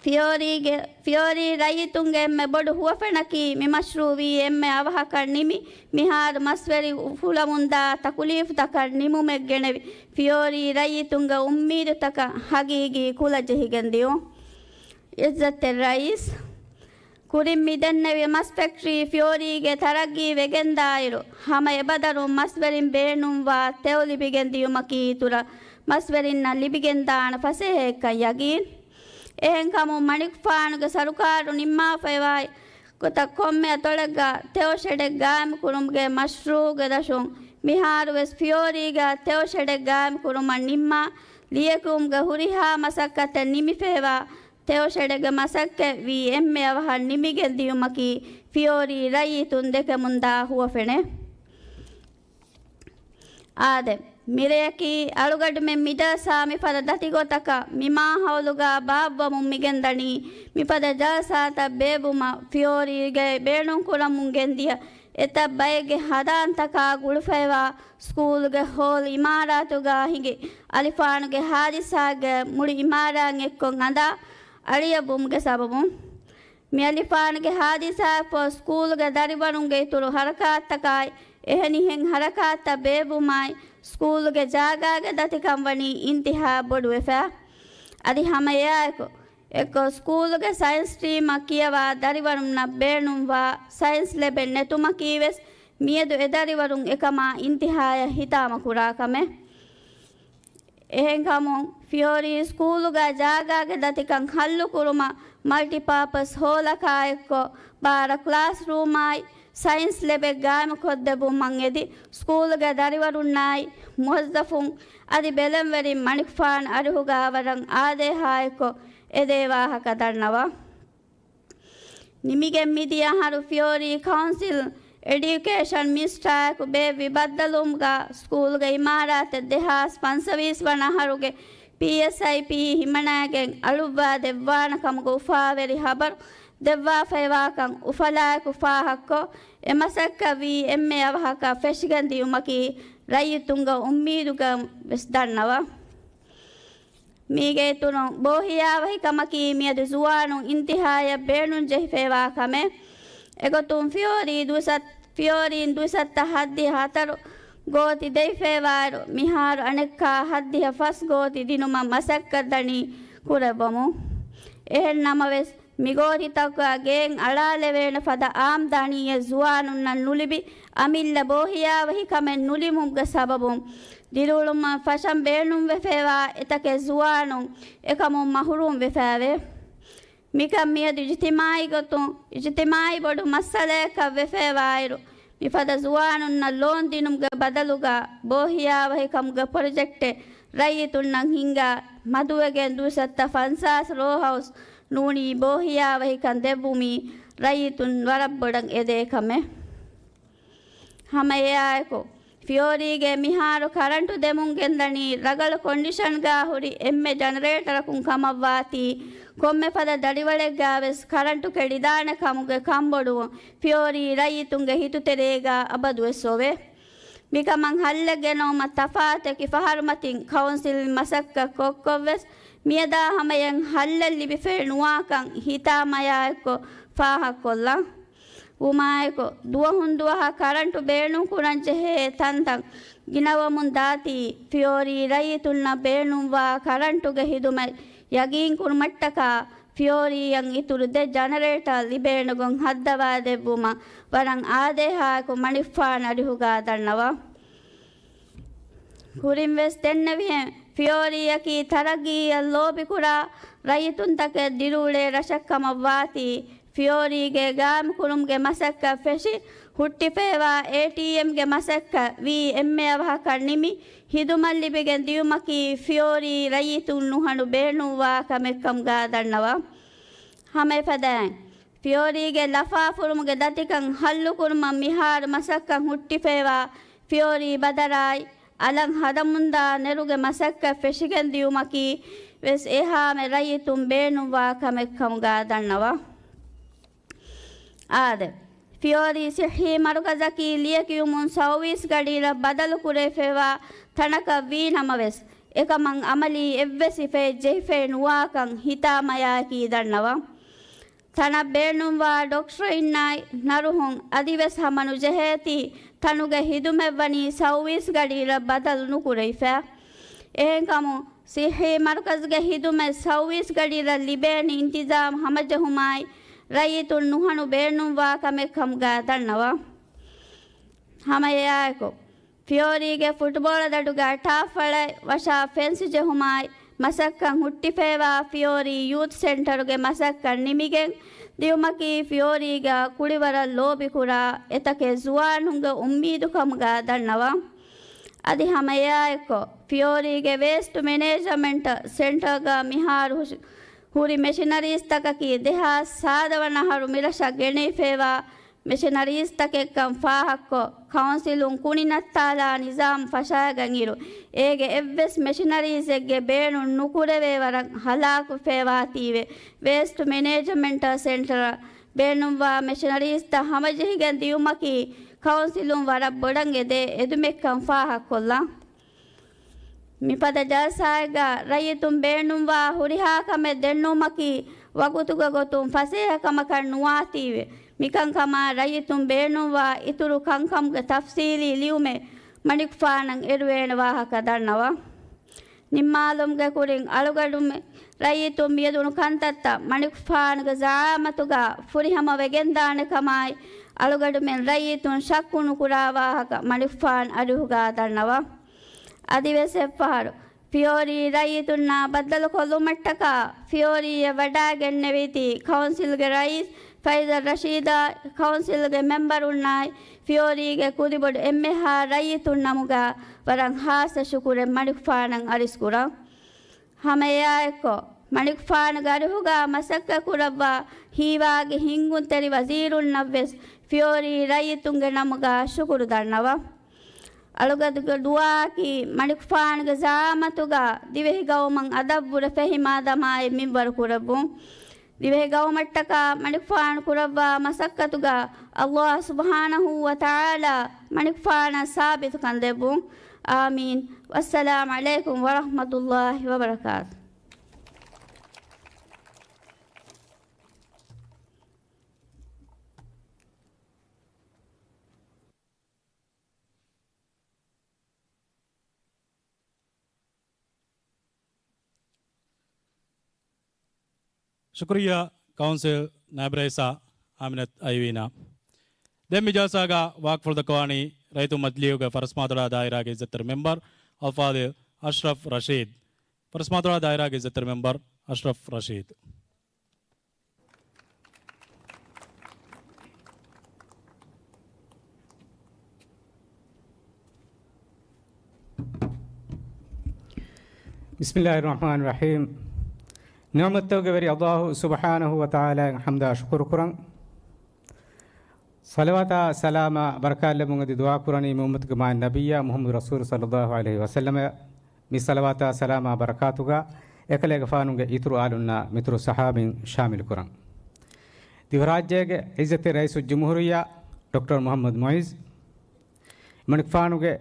ފިޔޯރީގެ، ފިޔޯރީ ރައްޔިތުންގެ އެންމެ ބޮޑު ހުވަފެނަކީ މި މަޝްރޫޢު ވީ އެންމެ އަވަހަކަށް ނިމި، މިހާރު މަސްވެރި އުފުލަމުންދާ ތަކުލީފުތަކަށް ނިމުމެއް ގެނެވި، ފިޔޯރީ ރައްޔިތުންގެ އުއްމީދުތަކަށް ހަގީގީ ކުލަ ޖެހިގެން ދިޔުން. ޢިއްޒަތްތެރި ރައީސް، ކުރިން މިދެންނެވި މަސް ފެކްޓްރީ ފިޔޯރީގެ ތަރައްގީ ވެގެންދާއިރު، ހަމަ އެބަދަރުން މަސްވެރިން ބޭނުންވާ ތެޔޮ ލިބިގެން ދިޔުމަކީ އިތުރަށް މަސްވެރިންނަށް ލިބިގެންދާނެ ފަސޭހައެއްކަން ޔަގީން. އެހެންކަމުން މަނިކުފާނުގެ ސަރުކާރު ނިންމާފައިވާ ގޮތަށް ކޮންމެ އަތޮޅެއްގަ ތެޔޮ ޝެޑެއް ގާއިމުކުރުމުގެ މަޝްރޫޢުގެ ދަށުން މިހާރުވެސް ފިޔޯރީގަ ތެޔޮ ޝެޑެއް ގާއިމުކުރުމަށް ނިންމާ ލިޔެކިޔުމުގެ ހުރިހާ މަސައްކަތެއް ނިމިފައިވާ ތެޔޮ ޝެޑެއްގެ މަސައްކަތް ވީ އެންމެ އަވަހަށް ނިމިގެން ދިޔުމަކީ ފިޔޯރީ ރައްޔިތުން ދެކެމުންދާ ހުވަފެނެއް. އާދެ، މިރެޔަކީ އަޅުގަޑުމެން މިޖަލްސާ މިފަދަ ދަތިގޮތަކަށް މި މާހައުލުގަ ބާއްވަމުން މިގެންދަނީ، މިފަދަ ޖަލްސާތައް ބޭއްވުމަށް ފިޔޯރީގައި ބޭނުންކުރަމުން ގެންދިޔަ އެތައް ބައެއްގެ ހަދާންތަކާ ގުޅުފައިވާ ސްކޫލުގެ ހޯލް އިމާރާތުގަ ހިނގި އަލިފާނުގެ ހާދިސާގެ މުޅި އިމާރާތް އެއްކޮށް އަނދާ އަޅިއަށްވުމުގެ ސަބަބުން. މި އަލިފާނުގެ ހާދިސާއަށް ފަހު ސްކޫލުގެ ދަރިވަރުންގެ އިތުރު ހަރަކާތްތަކާއި، އެހެނިހެން ހަރަކާތްތައް ބޭއްވުމާއި، ސްކޫލުގެ ޖާގާގެ ދަތިކަން ވަނީ އިންތިހާ ބޮޑުވެފަ. އަދި ހަމަ އެއާއެކު، އެއްކޮށް ސްކޫލުގެ ސައިންސް ޓީމަށް ކިޔަވާ ދަރިވަރުންނަށް ބޭނުންވާ ސައިންސް ލެބެއް ނެތުމަކީވެސް މިއަދު އެ ދަރިވަރުން އެކަމާ އިންތިހާޔަށް ހިތާމަ ކުރާ ކަމެއް. އެހެންކަމުން، ފިޔޯރީ ސްކޫލުގަ ޖާގާގެ ދަތިކަން ހައްލުކުރުމަށް މަލްޓިޕާޕަސް ހޯލަކާ އެއްކޮށް، ބާރަ ކްލާސްރޫމާއި، ސައިންސް ލެބެއް ގާއިމުކޮށްދެއްވުމަށް އެދި، ސްކޫލުގެ ދަރިވަރުންނާއި، މުވައްޒަފުން އަދި ބެލެންވެރިން މަނިކުފާނު އަރިހުގަ ވަރަށް އާދޭހާއެއްކޮށް އެދޭ ވާހަކަ ދަންނަވަން. ނިމިގެން މިދިޔަ އަހަރު ފިޔޯރީ ކައުންސިލް އެޑިއުކޭޝަން މިނިސްޓާއެކު ބޭއްވި ބައްދަލުވުމުގަ ސްކޫލުގެ އިމާރާތެއް ދެހާސް ފަންސަވީސް ވަނަ އަހަރުގެ ޕީއެސްއައިޕީ ހިމަނައިގެން އަޅުއްވާ ދެއްވާނެ ކަމުގެ އުފާވެރި ހަބަރު ދެއްވާފައިވާކަން އުފަލާއެކު ފާހަގަކޮށް، އެ މަސައްކަތް ވީ އެންމެ އަވަހަކަށް ފެށިގެން ދިޔުމަކީ ރައްޔިތުންގެ އުއްމީދުކަން ވެސް ދަންނަވަން. މީގެ އިތުރުން، ބޯހިޔާވަހިކަމަކީ މިއަދު ޒުވާނުން އިންތިހާޔަށް ބޭނުންޖެހިފައިވާ ކަމެއް. އެގޮތުން ފިޔޯރީ ދުއިސައް، ފިޔޯރީން ދުއިސައްތަ ހައްދިހަ ހަތަރު ގޯތި ދެވިފައިވާއިރު، މިހާރު އަނެއްކާ ހައްދިހަ ފަސް ގޯތި ދިނުމަށް މަސައްކަތް ދަނީ ކުރެއްވަމުން. އެހެން ނަމަވެސް، މި ގޯތިތަކުގަ ގެއިން އަޅާލެވޭނެ ފަދަ އާމްދާނީއެއް ޒުވާނުންނަށް ނުލިބި، އަމިއްލަ ބޯހިޔާވަހިކަމެއް ނުލިބުމުގެ ސަބަބުން، ދިރިއުޅުމަށް ފަށަން ބޭނުންވެފައިވާ އެތަކެއް ޒުވާނުން އެކަމުން މަހުރޫމް ވެފައެވެ. މިކަން މިއަދު އިޖްތިމާޢީ ގޮތުން އިޖްތިމާޢީ ބޮޑު މައްސަލައަކަށް ވެފައިވާއިރު، މިފަދަ ޒުވާނުންނަށް ލޯން ދިނުމުގެ ބަދަލުގަ ބޯހިޔާވަހިކަމުގެ ޕްރޮޖެކްޓެއް ރައްޔިތުންނަށް ހިންގާ މަދުވެގެން ދުއިސައްތަ ފަންސާސް ރޯހައުސް ނޫނީ ބޯހިޔާވަހިކަން ދެއްވުމީ ރައްޔިތުން ވަރަށް ބޮޑަށް އެދޭ ކަމެއް. ހަމަ އެއާއެކު، ފިޔޯރީގެ މިހާރު ކަރަންޓު ދެމުން ގެންދަނީ ރަގަޅު ކޮންޑިޝަންގާ ހުރި އެންމެ ޖަނަރޭޓަރަކުން ކަމަށްވާތީ، ކޮންމެ ފަދަ ދަރިވަޅެއްގާވެސް ކަރަންޓު ކެޑިދާނެ ކަމުގެ ކަންބޮޑުވުން ފިޔޯރީ ރައްޔިތުންގެ ހިތުތެރޭގާ އަބަދުވެސް އޮވޭ. މިކަމަށް ހައްލެއް ގެނައުމަށް ތަފާތު އެކި ފަހަރުމަތިން ކައުންސިލް މަސައްކަތް ކޮށްކޮށްވެސް، މިއަދާ ހަމަޔަށް ހައްލެއް ލިބިފައި ނުވާކަން ހިތާމަޔާއެއްކޮށް ފާހަގަކޮށްލަން. ވުމާއެކު، ދުވަހުން ދުވަހަށް ކަރަންޓު ބޭނުންކުރަން ޖެހޭ ތަންތަން ގިނަވަމުން ދާތީ، ފިޔޯރީ ރައްޔިތުންނަށް ބޭނުންވާ ކަރަންޓުގެ ހިދުމަތް ޔަގީންކުރުމަށްޓަކާ، ފިޔޯރީއަށް އިތުރު ދެ ޖަނަރޭޓާ ލިބޭނެގޮތް ހައްދަވާ ދެއްވުމަށް ވަރަށް އާދޭހާއެކު މަނިކުފާނު އަރިހުގާ ދަންނަވަން. ކުރިންވެސް ދެންނެވިހެން، ފިޔޯރީއަކީ ތަރައްގީއަށް ލޯބިކުރާ ރައްޔިތުންތަކެއް ދިރިއުޅޭ ރަށެއް ކަމަށް ވާތީ، ފިޔޯރީގެ ގާއިމްކުރުމުގެ މަސައްކަތް ފެށި، ހުއްޓިފައިވާ އޭޓީއެމްގެ މަސައްކަތް ވީ އެންމެ އަވަހަކަށް ނިމި، ހިދުމަތް ލިބިގެން ދިޔުމަކީ ފިޔޯރީ ރައްޔިތުން ނުހަނު ބޭނުންވާ ކަމެއްކަމުގާ ދަންނަވަން. ހަމައެފަދައިން، ފިޔޯރީގެ ލަފާފުރުމުގެ ދަތިކަން ހައްލުކުރުމަށް މިހާރު މަސައްކަތް ހުއްޓިފައިވާ ފިޔޯރީ ބަދަރާއި، އަލަށް ހަދަމުންދާ ނެރުގެ މަސައްކަތް ފެށިގެން ދިޔުމަކީ ވެސް އެހާމެ ރައްޔިތުން ބޭނުންވާ ކަމެއް ކަމުގަ ދަންނަވާ. އާދެ، ފިޔޯރީ ސިއްހީ މަރުކަޒަކީ ލިޔެކިޔުމުން ސައުވީސް ގަޑިއިރަށް ބަދަލު ކުރެވިފައިވާ ތަނަކަށް ވީ ނަމަވެސް، އެކަމަށް އަމަލީ އެއްވެސް ހިފައެއް ޖެހިފައެއް ނުވާކަން ހިތާމަޔާއެކީ ދަންނަވާ. ތަނަށް ބޭނުންވާ ޑޮކްޓަރުންނާއި ނަރުހުން އަދިވެސް ހަމަ ނުޖެހޭތީ، ތަނުގެ ހިދުމަތްވަނީ ސައުވީސް ގަޑިއިރަށް ބަދަލު ނުކުރެވިފަ. އެހެންކަމުން، ސިއްހީ މަރުކަޒުގެ ހިދުމަތް ސައުވީސް ގަޑިއިރަށް ލިބޭނެ އިންތިޒާމް ހަމަޖެހުމާއި، ރައްޔިތުން ނުހަނު ބޭނުންވާ ކަމެއް ކަމުގަ ދަންނަވާ. ހަމައެއާއެކު، ފިޔޯރީގެ ފުޓްބޯޅަ ދަޑުގަ ޓާފް އަޅައި ވަށާ ފެންސް ޖެހުމާއި، މަސައްކަތް ހުއްޓިފައިވާ ފިޔޯރީ ޔޫތް ސެންޓަރުގެ މަސައްކަތް ނިމިގެން ދިޔުމަކީ ފިޔޯރީގަ ކުޅިވަރަށް ލޯބިކުރާ އެތަކެއް ޒުވާނުންގެ އުއްމީދު ކަމުގަ ދަންނަވާ. އަދި ހަމައެއާއެއްކޮށް، ފިޔޯރީގެ ވޭސްޓް މެނޭޖްމަންޓް ސެންޓަރގަ މިހާރު ހުށި-، ހުރި މެޝިނަރީސްތަކަކީ ދެހާސް ސާދަ ވަނަ އަހަރު މިރަށަށް ގެނެވިފައިވާ މެޝިނަރީސްތަކެއްކަން ފާހަގަކޮށް، ކައުންސިލުން ކުނި ނައްތާލާ ނިޒާމް ފަށައިގަންއިރު، އޭގެ އެއްވެސް މެޝިނަރީސްއެއްގެ ބޭނުން ނުކުރެވޭ ވަރަށް ހަލާކުވެފައިވާތީވެ، ވޭސްޓް މެނޭޖްމަންޓް ސެންޓަރަށް ބޭނުންވާ މެޝިނަރީސްތައް ހަމަޖެހިގެން ދިޔުމަކީ ކައުންސިލުން ވަރަށް ބޮޑަށް އެދޭ އެދުމެއްކަން ފާހަގަކޮށްލާ. މިފަދަ ޖަލްސާއެއްގަ ރައްޔިތުން ބޭނުންވާ ހުރިހާ ކަމެއް ދެންނެވުމަކީ ވަގުތުގެ ގޮތުން ފަސޭހަ ކަމަކަށް ނުވާތީވެ، މިކަންކަމާ ރައްޔިތުން ބޭނުންވާ އިތުރު ކަންކަމުގެ ތަފްސީލީ ލިޔުމެއް މަނިކުފާނަށް އެރުވޭނެ ވާހަކަ ދަންނަވާ. ނިންމާލުމުގެ ކުރިން އަޅުގަޑުމެ ރައްޔިތުން މިއަދު ކަންތައްތައް މަނިކުފާނުގެ ޒައާމަތުގަ ފުރިހަމަ ވެގެންދާނެ ކަމާއި، އަޅުގަޑުމެން ރައްޔިތުން ޝައްކު ނުކުރާ ވާހަކަ މަނިކުފާން އަރިހުގަ ދަންނަވާ. އަދިވެސް އެއްފަހަރު ފިޔޯރީ ރައްޔިތުންނާ ބައްދަލުކޮށްލުމަށްޓަކާ ފިޔޯރީއަށް ވަޑައިގެންނެވީތީ ކައުންސިލްގެ ރައީސް ފައިޒަށް ރަޝީދާ، ކައުންސިލްގެ މެމްބަރުންނާއި، ފިޔޯރީގެ ކުދިބޮޑު އެންމެހާ ރައްޔިތުން ނަމުގަ ވަރަށް ހާއްސަ ޝުކުރެއް މަނިކުފާނަށް އަރިސްކުރަން. ހަމައެއާއެއްކޮށް، މަނިކުފާނުގެ އަރިހުގަ މަސައްކަތް ކުރައްވާ ހީވާގި ހިންގުންތެރި ވަޒީރުންނަށްވެސް ފިޔޯރީ ރައްޔިތުންގެ ނަމުގަ ޝުކުރު ދަންނަވާ. އަޅުގަދުގެ ދުޢާއަކީ މަނިކުފާނުގެ ޒައާމަތުގަ ދިވެހި ގައުމަށް އަދަށްވުރެ ފެހި މާދަމާއެއް މިންވަރު ކުރެއްވުން. ދިވެހި ގައުމަށްޓަކާ މަނިކުފާނު ކުރައްވާ މަސައްކަތުގަ ﷲ ސުބްޙާނަހޫ ވަތަޢާލާ މަނިކުފާނަށް ސާބިތުކަން ދެއްވުން. އާމީން. ވައްސަލާމް ޢަލައިކުމް ވަރަޙްމަތުﷲ ވަބަރަކާތު. ޝުކުރިއްޔާ ކައުންސިލް ނާއިބް ރައީސާ އާމިނަތް އައިވީނާ. ދެން މި ޖަލްސާގަ ވާހަކަފުޅު ދައްކަވާނީ ރައްޔިތުންގެ މަޖިލީހުގެ ފަރަސްމާތޮޅާ ދާއިރާގެ އިއްޒަތްތެރި މެމްބަރު އަލްފާޟިލް އަޝްރަފް ރަޝީދު. ފަރަސްމާތޮޅާ ދާއިރާގެ އިއްޒަތްތެރި މެމްބަރު އަޝްރަފް ރަޝީދު. ބިސްމިއްލާހިއްރަޙްމާނިއްރަޙީމް. ނިޢުމަތްތަކުގެ ވެރި ﷲ ސުބްޙާނަހޫ ވަތަޢާލާއަށް ޙަމްދާ ޝުކުރު ކުރަން. ޞަލަވާތާ ސަލާމާ ބަރަކާތްލެއްވުން އެދި ދުޢާ ކުރަނީ މި އުއްމަތުގެ މާތް ނަބިއްޔާ މުޙައްމަދު ރަސޫލު ޞައްލައްލާހު ޢަލައިހި ވަސައްލަމަ. މި ޞަލަވާތާ ސަލާމާ ބަރަކާތުގަ އެކަލޭގެފާނުގެ އިތުރު އާލުންނާ މިތުރު ޞަޙާބީން ޝާމިލު ކުރަން. ދިވެހިރާއްޖޭގެ އިއްޒަތްތެރި ރައީސުލްޖުމްހޫރިއްޔާ ޑޮކްޓަރ މުޙައްމަދު މުޢިއްޒު، މަނިކުފާނުގެ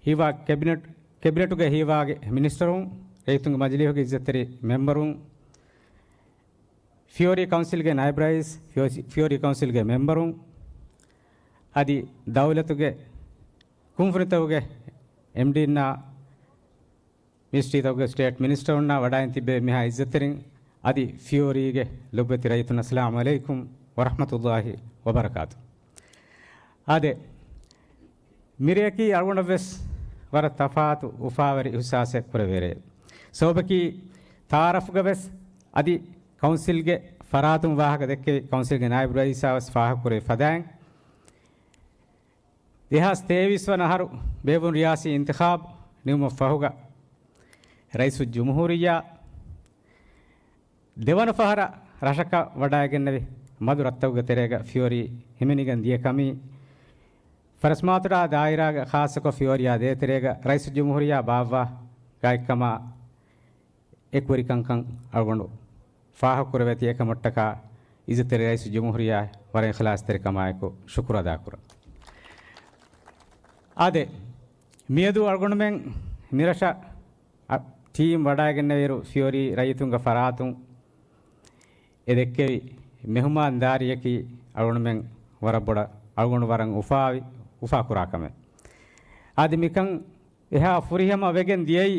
ހީވާ ކެބިނެޓް، ކެބިނެޓުގެ ހީވާގި މިނިސްޓަރުން، ރައްޔިތުންގެ މަޖިލީހުގެ އިއްޒަތްތެރި މެމްބަރުން، ފިޔޯރީ ކައުންސިލްގެ ނާއިބް ރައީސް، ފިޔޯ-، ފިޔޯރީ ކައުންސިލްގެ މެމްބަރުން، އަދި ދައުލަތުގެ ކުންފުނިތަކުގެ އެމްޑީންނާ، މިނިސްޓްރީތަކުގެ ސްޓޭޓް މިނިސްޓަރުންނާ ވަޑައިން ތިއްބެވި މިހާ އިއްޒަތްތެރިން އަދި ފިޔޯރީގެ ލޮބުވެތި ރައްޔިތުން، އައްސަލާމު ޢަލައިކުމް ވަރަޙްމަތުﷲ ވަބަރަކާތު. އާދެ، މިރެއަކީ އަޅުގަނޑަށްވެސް ވަރަށް ތަފާތު އުފާވެރި އިޙްސާސެއް ކުރެވޭ ރެއެއް. ސަބަބަކީ ތަޢާރަފުގަވެސް އަދި ކައުންސިލްގެ ފަރާތުން ވާހަކަ ދެއްކެވި ކައުންސިލްގެ ނާއިބް ރައީސާވެސް ފާހަގަކުރެއްވި ފަދައިން، ދެހާސް ތޭވީސް ވަނަ އަހަރު ބޭއްވުނު ރިޔާސީ އިންތިޚާބު ނިމުމަށް ފަހުގަ، ރައީސުލްޖުމްހޫރިއްޔާ ދެވަނަ ފަހަރަށް ރަށަކަށް ވަޑައިގެންނެވި މަދު ރަށްތަކުގެ ތެރޭގަ ފިޔަވަޅި ހިމެނިގެން ދިޔަ ކަމީ، ފަރަސްމާތޮޑާ ދާއިރާގެ ޚާއްޞަކޮށް ފިޔަވަޅިއާ ދޭތެރޭގަ ރައީސުލްޖުމްހޫރިއްޔާ ބާއްވާ ގާތްކަމާ އެކުވެރިކަންކަން އަޅުގަނޑު ފާހަގަކުރެވޭތީ، އެކަމަށްޓަކާ އިއްޒަތްތެރި ރައީސުލްޖުމްހޫރިއްޔާ ވަރަށް އިޚްލާޞްތެރިކަމާއެކު ޝުކުރު އަދާކުރަން. އާދެ، މިއަދު އަޅުގަނޑުމެން މިރަށަށް އަ، ޓީމް ވަޑައިގެންނެވިއިރު ފިޔަވަޅި ރައްޔިތުންގެ ފަރާތުން އެ ދެއްކެވި މެހުމާންދާރީއަކީ އަޅުގަނޑުމެން ވަރަށް ބޮޑަށް، އަޅުގަނޑު ވަރަށް އުފާވި، އުފާކުރާ ކަމެއް. އަދި މިކަން އެހާ ފުރިހަމަ ވެގެން ދިޔައީ،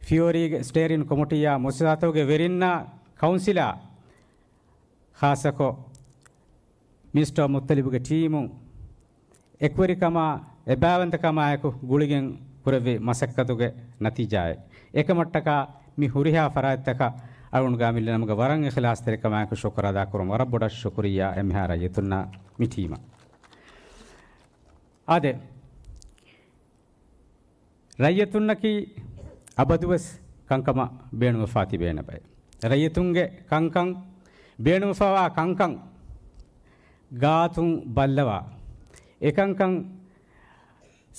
ފިޔަވަޅީގެ ސްޓޭރިން ކޮމިޓީއާ މުއައްސަސާތަކުގެ ވެރިންނާ ކައުންސިލާ ޚާއްޞަކޮށް މިނިސްޓަރ މުއްތަލިބުގެ ޓީމުން އެކުވެރިކަމާ، އެބައިވަންތަކަމާއެކު ގުޅިގެން ކުރެއްވި މަސައްކަތުގެ ނަތީޖާއެއް. އެކަމަށްޓަކާ މި ހުރިހާ ފަރާތްތަކަށް އަޅުގަނޑު ގާމިއްލަ ނަމުގަ ވަރަށް އިޚްލާޞްތެރިކަމާއެކު ޝުކުރު އަދާކުރުން ވަރަށް ބޮޑަށް ޝުކުރިއްޔާ އެންމެހާ ރައްޔިތުންނާ މި ޓީމަށް. އާދެ، ރައްޔިތުންނަކީ އަބަދުވެސް ކަންކަމަށް ބޭނުންވެފާ ތިބޭނެ ބައެއް. ރައްޔިތުންގެ ކަންކަން، ބޭނުންވެފާވާ ކަންކަން ގާތުން ބައްލަވާ، އެކަންކަން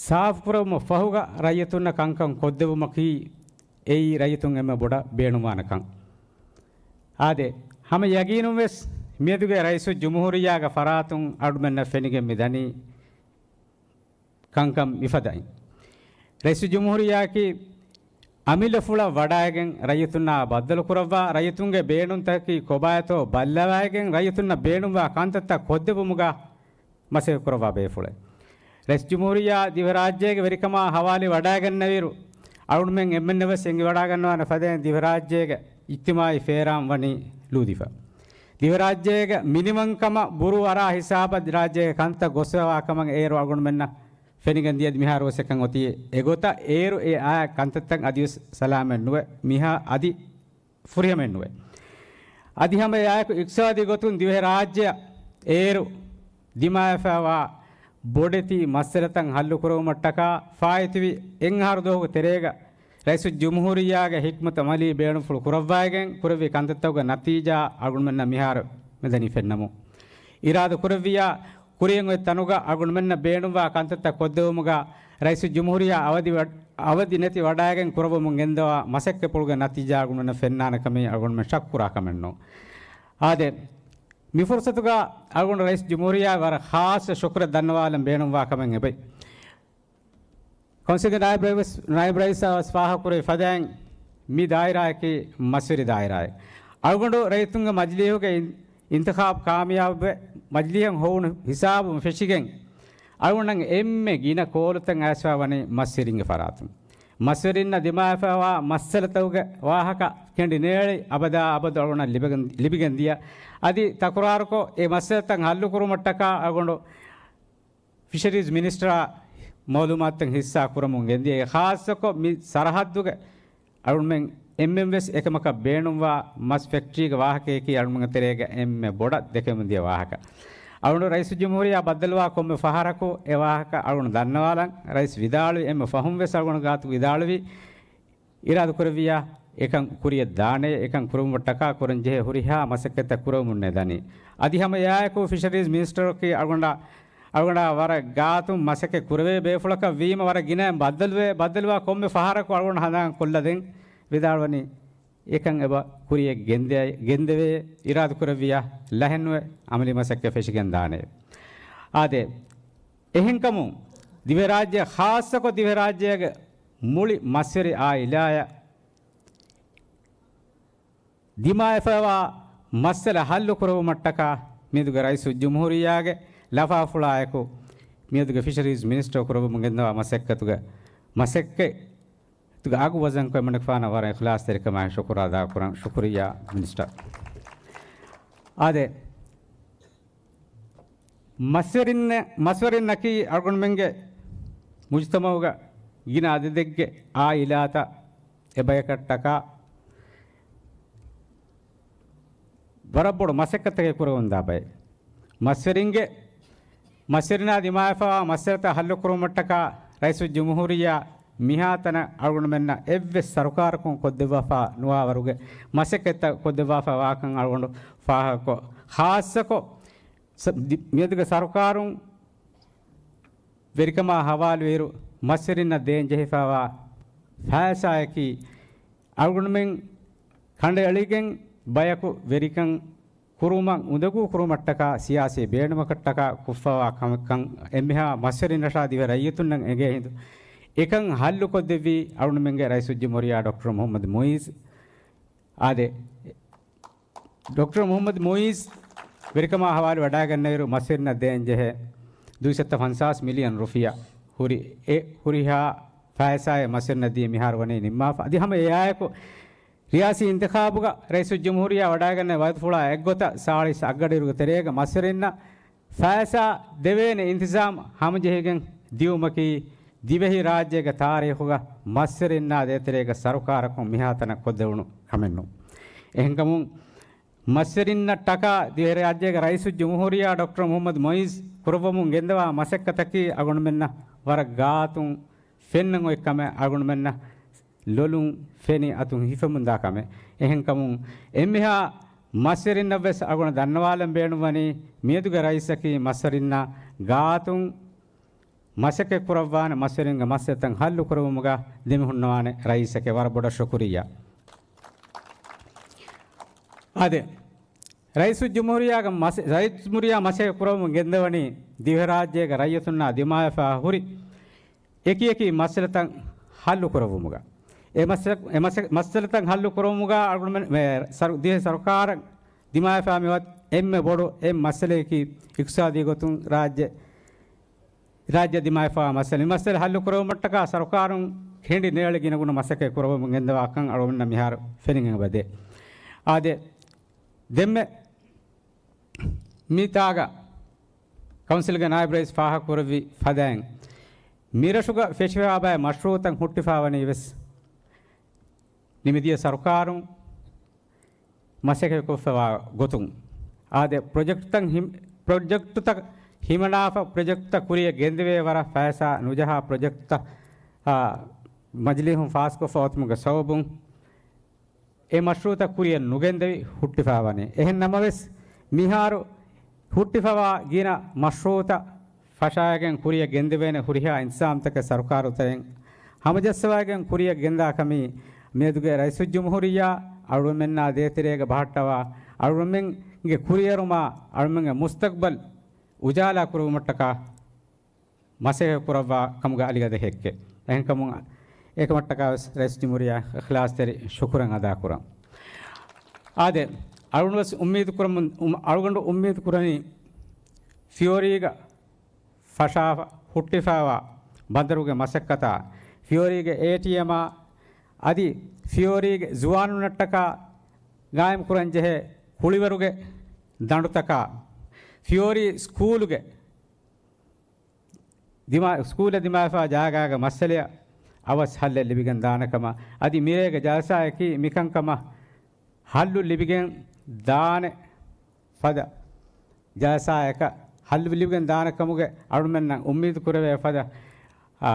ސާފުކުރެވުމަށް ފަހުގަ ރައްޔިތުންނަށް ކަންކަން ކޮށްދެވުމަކީ އެއީ ރައްޔިތުން އެންމެ ބޮޑަށް ބޭނުންވާނެ ކަން. އާދެ، ހަމަ ޔަގީނުންވެސް މިއަދުގެ ރައީސުލްޖުމްހޫރިއްޔާގެ ފަރާތުން އަޅުމެންނަށް ފެނިގެން މި ދަނީ ކަންކަން މިފަދައިން. ރައީސުލްޖުމްހޫރިއްޔާއަކީ އަމިއްލަފުޅަށް ވަޑައިގެން ރައްޔިތުންނާ ބައްދަލުކުރައްވާ، ރައްޔިތުންގެ ބޭނުންތަކަކީ ކޮބާތޯ ބައްލަވައިގެން ރައްޔިތުންނަށް ބޭނުންވާ ކަންތައްތައް ކޮށްދެއްވުމުގަ މަސައްކަތް ކުރައްވާ ބޭފުޅެއް. ރައީސުލްޖުމްހޫރިއްޔާ ދިވެހިރާއްޖޭގެ ވެރިކަމާ ހަވާލުވި ވަޑައިގެންނެވިއިރު، އަޅުގަނޑުމެން އެންމެންނަށް ވެސް އެނގިވަޑައިގަންނަވާނެ ފަދައިން ދިވެހިރާއްޖޭގެ އިޖްތިމާޢީ ފޭރާން ވަނީ ލޫދިފަ. ދިވެހިރާއްޖޭގެ މިނިވަންކަމަށް ބުރޫ އަރާ ހިސާބަށް ރާއްޖޭގެ ކަންތައް ގޮސްފަވާ ކަމަށް އޭރު އަޅުގަނޑުމެންނަށް ފެނިގެން ދިޔަ މިހާރު ވެސް އެކަން އޮތީ އެގޮތަށް. އޭރު އެ އާ ކަންތައްތައް އަދިވެސް ސަލާމަތް ނުވެ، މިހާ އަދި ފުރިހަމައެއް ނުވޭ. އަދި ހަމަ އެއާއެކު އިޤްތިޞާދީ ގޮތުން ދިވެހިރާއްޖެއަށް އޭރު ދިމާވެފައިވާ ބޮޑެތި މައްސަލަތައް ހައްލުކުރެވުމަށްޓަކާ ފާއިތުވި އެއްއަހަރު ދުވަހުގެ ތެރޭގަ ރައީސުލްޖުމްހޫރިއްޔާގެ ޙިކްމަތު ޢަމަލީ ބޭނުންފުޅު ކުރައްވައިގެން ކުރެއްވި ކަންތައްތަކުގެ ނަތީޖާ އަޅުގަނޑުމެންނަށް މިހާރު މިދަނީ ފެންނަމުން، އިރާދަ ކުރެއްވިއްޔާ ކުރިއަށް އޮތް ތަނުގަ އަޅުގަނޑުމެންނަށް ބޭނުންވާ ކަންތައްތައް ކޮށްދެވުމުގަ ރައީސުލްޖުމްހޫރިއްޔާ އަވަދި ވަ-، އަވަދި ނެތި ވަޑައިގެން ކުރައްވަމުން ގެންދަވާ މަސައްކަތްޕުޅުގެ ނަތީޖާ އަޅުގަނޑުމެންނަށް ފެންނާނެ ކަމީ އަޅުގަނޑުމެން ޝައްކުކުރާ ކަމެއް ނޫން. އާދެ، މި ފުރުޞަތުގަ އަޅުގަނޑު ރައީސުލްޖުމްހޫރިއްޔާ ވަރަށް ޚާއްޞަ ޝުކުރެއް ދަންނަވާލަން ބޭނުންވާ ކަމެއް އެބައި. ކައުންސިލްގެ ނާއިބު ރައީސް، ނާއިބު ރައީސާ ވެސް ފާހަގަކުރެއްވި ފަދައިން މި ދާއިރާއަކީ މަސްވެރި ދާއިރާއެއް. އަޅުގަނޑު ރައްޔިތުންގެ މަޖިލީހުގެ އިން-، އިންތިޚާބު ކާމިޔާބުވެ، މަޖިލީހަށް ހޮވުނު ހިސާބުން ފެށިގެން، އަޅުގަނޑަށް އެންމެ ގިނަ ކޯލުތައް އައިސްފަ ވަނީ މަސްވެރިންގެ ފަރާތުން. މަސްވެރިންނަށް ދިމާވެފައިވާ މައްސަލަތަކުގެ ވާހަކަ ކެނޑި ނޭޅި އަބަދާ އަބަދު އަޅުގަނޑަށް ލިބިގެން، ލިބިގެން ދިޔަ. އަދި ތަކުރާރުކޮށް، އެ މައްސަލަތައް ހައްލުކުރުމަށްޓަކާ އަޅުގަނޑު ފިޝަރީޒް މިނިސްޓަރާ މައުލޫމާތުތައް ހިއްސާ ކުރަމުން ގެންދިޔަ. އެ ޚާއްޞަކޮށް މި ސަރަހައްދުގެ އަޅުމެން އެންމެން ވެސް އެކަމަކަށް ބޭނުންވާ މަސް ފެކްޓްރީގެ ވާހަކަޔަކީ އަޅުމެންގެ ތެރޭގަ އެންމެ ބޮޑަށް ދެކެމުން ދިޔަ ވާހަކަ. އަޅުގަނޑު ރައީސުލްޖުމްހޫރިއްޔާ ބައްދަލުވާ ކޮންމެ ފަހަރަކު އެ ވާހަކަ އަޅުގަނޑު ދަންނަވާލަން ރައީސް ވިދާޅުވި، އެންމެ ފަހުން ވެސް އަޅުގަނޑު ގާތު ވިދާޅުވި، އިރާދަކުރެއްވިއްޔާ އެކަން ކުރިޔަށް ދާނެ، އެކަން ކުރުމަށްޓަކާ ކުރަން ޖެހޭ ހުރިހާ މަސައްކަތްތައް ކުރެވެމުންނޭ ދަނީ. އަދި ހަމަ އެއާއެކު ފިޝަރީޒް މިނިސްޓަރަކީ އަޅުގަނޑާ، އަޅުގަނޑާ ވަރަށް ގާތުން މަސައްކަތް ކުރެވޭ ބޭފުޅަކަށް ވީމަ ވަރަށް ގިނައިން ބައްދަލުވޭ، ބައްދަލުވާ ކޮންމެ ފަހަރަކު އަޅުގަނޑު ހަނދާން ކޮށްލަދެން ވިދާޅުވަނީ އެކަން އެބަ ކުރިޔަށް ގެންދެ-، ގެންދެވޭ، އިރާދަކުރެއްވިއްޔާ ލަހެއްނުވެ އަމަލީ މަސައްކަތް ފެށިގެން ދާނެ. އާދެ، އެހެންކަމުން ދިވެހިރާއްޖެ ޚާއްޞަކޮށް ދިވެހިރާއްޖޭގެ މުޅި މަސްވެރި އާއިލާއަށް ދިމާވެފައިވާ މައްސަލަ ހައްލުކުރެވުމަށްޓަކާ މިއަދުގެ ރައީސުލްޖުމްހޫރިއްޔާގެ ލަފާފުޅާއެކު މިއަދުގެ ފިޝަރީޒް މިނިސްޓަރ ކުރެވެމުން ގެންދަވާ މަސައްކަތުގެ، މަސައްކަތްތަކުގެ އަގު ވަޒަންކޮށް އެމަނިކުފާނަށް ވަރަށް އިޚްލާޞްތެރިކަމާއި ޝުކުރު އަދާކުރަން. ޝުކުރިއްޔާ މިނިސްޓަރ. އާދެ، މަސްވެރިން-، މަސްވެރިންނަކީ އަޅުގަނޑުމެންގެ މުޖުތަމަޢުގަ ގިނަ އަދަދެއްގެ އާއިލާތައް އެބަޔަކަށްޓަކާ ވަރަށް ބޮޑު މަސައްކަތްތަކެއް ކުރެވެންދާ ބައެއް. މަސްވެރިންގެ، މަސްވެރިންނާ ދިމާވެފައިވާ މައްސަލަތައް ހައްލުކުރުމަށްޓަކާ ރައީސުލްޖުމްހޫރިއްޔާ މިހާތަނަށް އަޅުގަނޑުމެންނަށް އެއްވެސް ސަރުކާރަކުން ކޮށްދެއްވާފާ ނުވާވަރުގެ މަސައްކަތްތައް ކޮށްދެއްވާފާ ވާކަން އަޅުގަނޑު ފާހަގަކޮށް، ޚާއްޞަކޮށް ސަ-، ދި-، މިއަދުގެ ސަރުކާރުން ވެރިކަމާ ހަވާލުވިއިރު، މަސްވެރިންނަށް ދޭން ޖެހިފާވާ ފައިސާއަކީ، އަޅުގަނޑުމެން ކަނޑައެޅިގެން ބަޔަކު ވެރިކަން ކުރުމަށް އުނދަގޫ ކުރުމަށްޓަކާ، ސިޔާސީ ބޭނުމަކަށްޓަކާ ކޮށްފަވާ ކަމެއްކަން އެންމެހާ މަސްވެރިންނަށާ ދިވެހި ރައްޔިތުންނަށް އެނގޭ ހިނދު، އެކަން ހައްލުކޮށްދެއްވީ އަޅުގަނޑުމެންގެ ރައީސުލްޖުމްހޫރިއްޔާ ޑޮކްޓަރ މުޙައްމަދު މުޢިއްޒު. އާދެ، ޑޮކްޓަރ މުޙައްމަދު މުޢިއްޒު ވެރިކަމާ ހަވާލު ވަޑައިގަންނައިރު، މަސްވެރިންނަށް ދޭން ޖެހޭ ދުއިސައްތަ ފަންސާސް މިލިއަން ރުފިޔާ ހުރި އެ ހުރިހާ ފައިސާއެއް މަސްވެރިންނަށް ދީ މިހާރު ވަނީ ނިންމާފަ. އަދި ހަމަ އެއާއެކު، ރިޔާސީ އިންތިޚާބުގަ ރައީސުލްޖުމްހޫރިއްޔާ ވަޑައިގަންނަ ވައްދަފުޅާ އެއްގޮތަށް ސާޅީސް އަށްގަޑިއިރުގެ ތެރޭގަ މަސްވެރިންނަށް ފައިސާ ދެވޭނެ އިންތިޒާމް ހަމަޖެހިގެން ދިއުމަކީ، ދިވެހި ރާއްޖޭގެ ތާރީޚުގަ މަސްވެރިންނާ ދޭތެރޭގަ ސަރުކާރަކުން މިހާތަނަށް ކޮށްދެވުނު ކަމެއް ނޫން. އެހެންކަމުން، މަސްވެރިންނަށްޓަކާ ދިވެހިރާއްޖޭގެ ރައީސުލްޖުމްހޫރިއްޔާ ޑޮކްޓަރ މުޙައްމަދު މުޢިއްޒު ކުރައްވަމުން ގެންދަވާ މަސައްކަތަކީ އަޅުގަނޑުމެންނަށް ވަރަށް ގާތުން ފެންނަން އޮތް ކަމެއް، އަޅުގަނޑުމެންނަށް ލޮލުން ފެނި އަތުން ހިފެމުންދާ ކަމެއް. އެހެންކަމުން އެންމެހާ މަސްވެރިންނަށްވެސް އަޅުގަނޑު ދަންނަވާލަން ބޭނުންވަނީ، މިއަދުގެ ރައީސަކީ މަސްވެރިންނާ ގާތުން މަސައްކަތް ކުރައްވާނެ، މަސްވެރިންގެ މައްސަލަތައް ހައްލު ކުރެއްވުމުގަ ދެމިހުންނަވާނެ ރައީސެކޭ. ވަރަށް ބޮޑަށް ޝުކުރިއްޔާ. އާދެ، ރައީސުލްޖުމްހޫރިއްޔާގެ މަސ-، ރައީސުލްޖުމްހޫރިއްޔާ މަސައްކަތް ކުރަމުން ގެންދަވަނީ ދިވެހިރާއްޖޭގެ ރައްޔިތުންނާ ދިމާވެފާ ހުރި އެކި އެކި މައްސަލަތައް ހައްލު ކުރެއްވުމުގަ. އެ މައްސަ-، އެ މައްސަ-، މައްސަލަތައް ހައްލު ކުރުމުގަ އަޅުގަނޑުމެން، މެ، ސަރު-، ދިވެހި ސަރުކާރަށް ދިމާވެފާ މިވަތް އެންމެ ބޮޑު އެއް މައްސަލަޔަކީ، އިޤްތިޞާދީ ގޮތުން ރާއްޖެ، ރާއްޖެ ދިމާވެފާ މައްސަލަ. މި މައްސަލަ ހައްލު ކުރެވުމަށްޓަކާ ސަރުކާރުން ކެނޑި ނޭޅި ގިނަގުނަ މަސައްކަތް ކުރަވަމުން ގެންދަވާކަން އަޅުގަނޑުމެންނަށް މިހާރު ފެނިގެން އެބަދޭ. އާދެ، ދެންމެ މިތާގަ ކައުންސިލްގެ ނާއިބް ރައީސް ފާހަގަކުރެއްވި ފަދައިން، މިރަށުގަ ފެށިފައިވާ ބައެއް މަޝްރޫޢުތައް ހުއްޓިފައިވަނީ ވެސް ނިމިދިޔަ ސަރުކާރުން މަސައްކަތްކޮށްފައިވާ ގޮތުން. އާދެ، ޕްރޮޖެކްޓްތައް ހިމް-، ޕްރޮޖެކްޓްތައް ހިމަނާފަ، ޕްރޮޖެކްޓްތައް ކުރިއަށް ގެންދެވޭ ވަރަށް ފައިސާ ނުޖަހާ ޕްރޮޖެކްޓްތައް، އާ، މަޖިލީހުން ފާސްކޮށްފަ އޮތުމުގެ ސަބަބުން، އެ މަޝްރޫޢުތައް ކުރިއަށް ނުގެންދެވި ހުއްޓިފައިވަނީ. އެހެން ނަމަވެސް، މިހާރު ހުއްޓިފަވާ ގިނަ މަޝްރޫޢުތައް ފަށާއިގެން ކުރިއަށް ގެންދެވޭނެ ހުރިހާ އިންތިޒާމްތަކެއް ސަރުކާރު ތެރެއިން ހަމަޖައްސަވައިގެން ކުރިއަށް ގެންދާ ކަމީ، މިއަދުގެ ރައީސުލްޖުމްހޫރިއްޔާ އަޅުގަނޑުމެންނާ ދޭތެރޭގަ ބަހައްޓަވާ، އަޅުގަނޑުމެންގެ ކުރިއެރުމާ، އަޅުގަނޑުމެންގެ މުސްތަޤްބަލް އުޖާލާ ކުރުވުމަށްޓަކާ، މަސައްކަތް ކުރައްވާ ކަމުގެ އަލިގަދަ ހެއްކެއް. އެހެންކަމުން އެކަމަށްޓަކާ ވެސް ރައީސް ޖުމްހޫރިއްޔާ އިޚްލާޞްތެރި ޝުކުރެއް އަދާ ކުރަން. އާދެ، އަޅުގަނޑު ވެސް އުއްމީދު ކުރަމުން، އު-، އަޅުގަނޑު އުއްމީދު ކުރަނީ ފިޔޯރީގަ ފަށާފަ ހުއްޓިފައިވާ ބަނދަރުގެ މަސައްކަތާ، ފިޔޯރީގެ އޭޓީއެމާ، އަދި ފިޔޯރީގެ ޒުވާނުންނަށްޓަކާ ގާއިމް ކުރަން ޖެހޭ ކުޅިވަރުގެ ދަނޑުތަކާ، ފިޔޯރީ ސްކޫލުގެ ދިމާ-، ސްކޫލަށް ދިމާވެފާ ޖާގާގެ މައްސަލަޔަށް އަވަސް ހައްލެއް ލިބިގެން ދާނެ ކަމަށް، އަދި މިރޭގެ ޖަލްސާއަކީ މިކަންކަމަށް ހައްލު ލިބިގެން ދާނެ ފަދަ ޖަލްސާއަކަށް، ހައްލު ލިބިގެން ދާނެ ކަމުގެ އަޅުމެންނަށް އުއްމީދު ކުރެވޭ ފަދަ، އާ،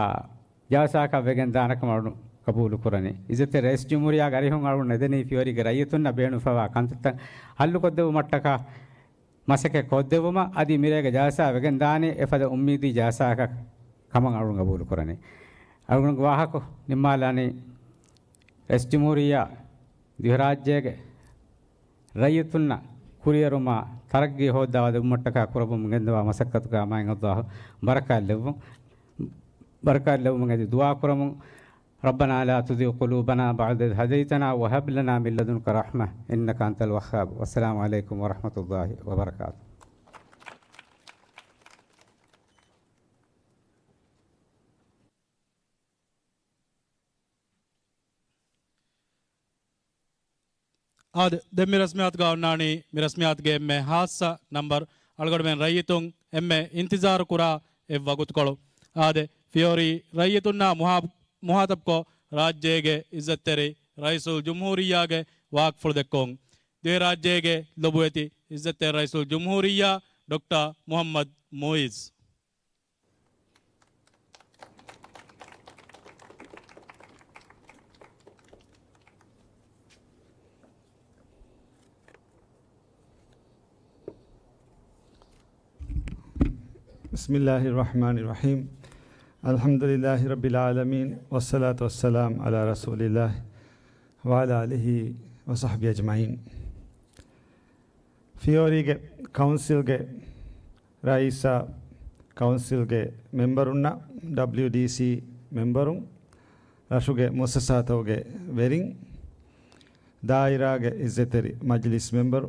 ޖަލްސާއަކަށް ވެގެން ދާނެ ކަމަށް އަޅު ގަބޫލު ކުރަނީ. އިއްޒަތްތެރި ރައީސް ޖުމްހޫރިއްޔާގެ އަރިހުން އަޅު ނެދެނީ ފިޔޯރީގެ ރައްޔިތުންނަށް ބޭނުންފަވާ ކަންތައްތައް ހައްލުކޮށްދެއްވުމަށްޓަކާ، މަސައްކަތް ކޮށްދެއްވުމަށް އަދި މިރޭގެ ޖަލްސާ ވެގެންދާނީ އެފަދަ އުއްމީދީ ޖަލްސާއަކަށް ކަމަށް އަޅުން ގަބޫލުކުރަނީ. އަޅުގަނޑުގެ ވާހަކަ ނިންމާލާނީ ރައީސް ޖުމްހޫރިއްޔާ ދިވެހިރާއްޖޭގެ ރައްޔިތުންނަށް ކުރިއެރުމާ ތަރައްގީ ހޯއްދަވާ ދެއްވުމަށްޓަކާ ކުރައްވަމުން ގެންދަވާ މަސައްކަތުގަ މާތް ﷲ ބަރަކާތް ލެއްވުން، ބަރަކާތް ލެއްވުމުން އެދި ދުޢާ ކުރަމުން. ربنا لا تزغ قلوبنا بعد إذ هديتنا وهب لنا من لدنك رحمة إنك أنت الوهاب. والسلام عليكم ورحمة الله وبركاته. އާދެ، ދެން މި ރަސްމިއްޔާތުގަ އޮންނާނީ، މި ރަސްމިއްޔާތުގެ އެންމެ ހާއްސަ ނަންބަރު، އަޅުގަނޑުމެން ރައްޔިތުން އެންމެ އިންތިޒާރު ކުރާ އެއް ވަގުތުކޮޅު. އާދެ، ފިޔޯރީ ރައްޔިތުންނާ މުހާ-، މުހާތަބްކޮށް، ރާއްޖޭގެ އިއްޒަތްތެރި ރައީސުލް ޖުމްހޫރިއްޔާގެ ވާހަކަފުޅު ދެއްކުން. ދިވެހިރާއްޖޭގެ ލޮބުވެތި އިއްޒަތްތެރި ރައީސުލް ޖުމްހޫރިއްޔާ ޑޮކްޓަރ މުޙައްމަދު މުޢިއްޒު. بسم الله الرحمن الرحيم. الحمد لله رب العالمين، والصلاة والسلام على رسول الله وعلى آله وصحبه أجمعين. ފިޔޯރީގެ ކައުންސިލްގެ ރައީސާ، ކައުންސިލްގެ މެމްބަރުންނަށް، ޑަބްލިޔުޑީސީ މެމްބަރުން، ރަށުގެ މުއައްސަސާތަކުގެ ވެރިން، ދާއިރާގެ އިއްޒަތްތެރި މަޖިލިސް މެމްބަރު،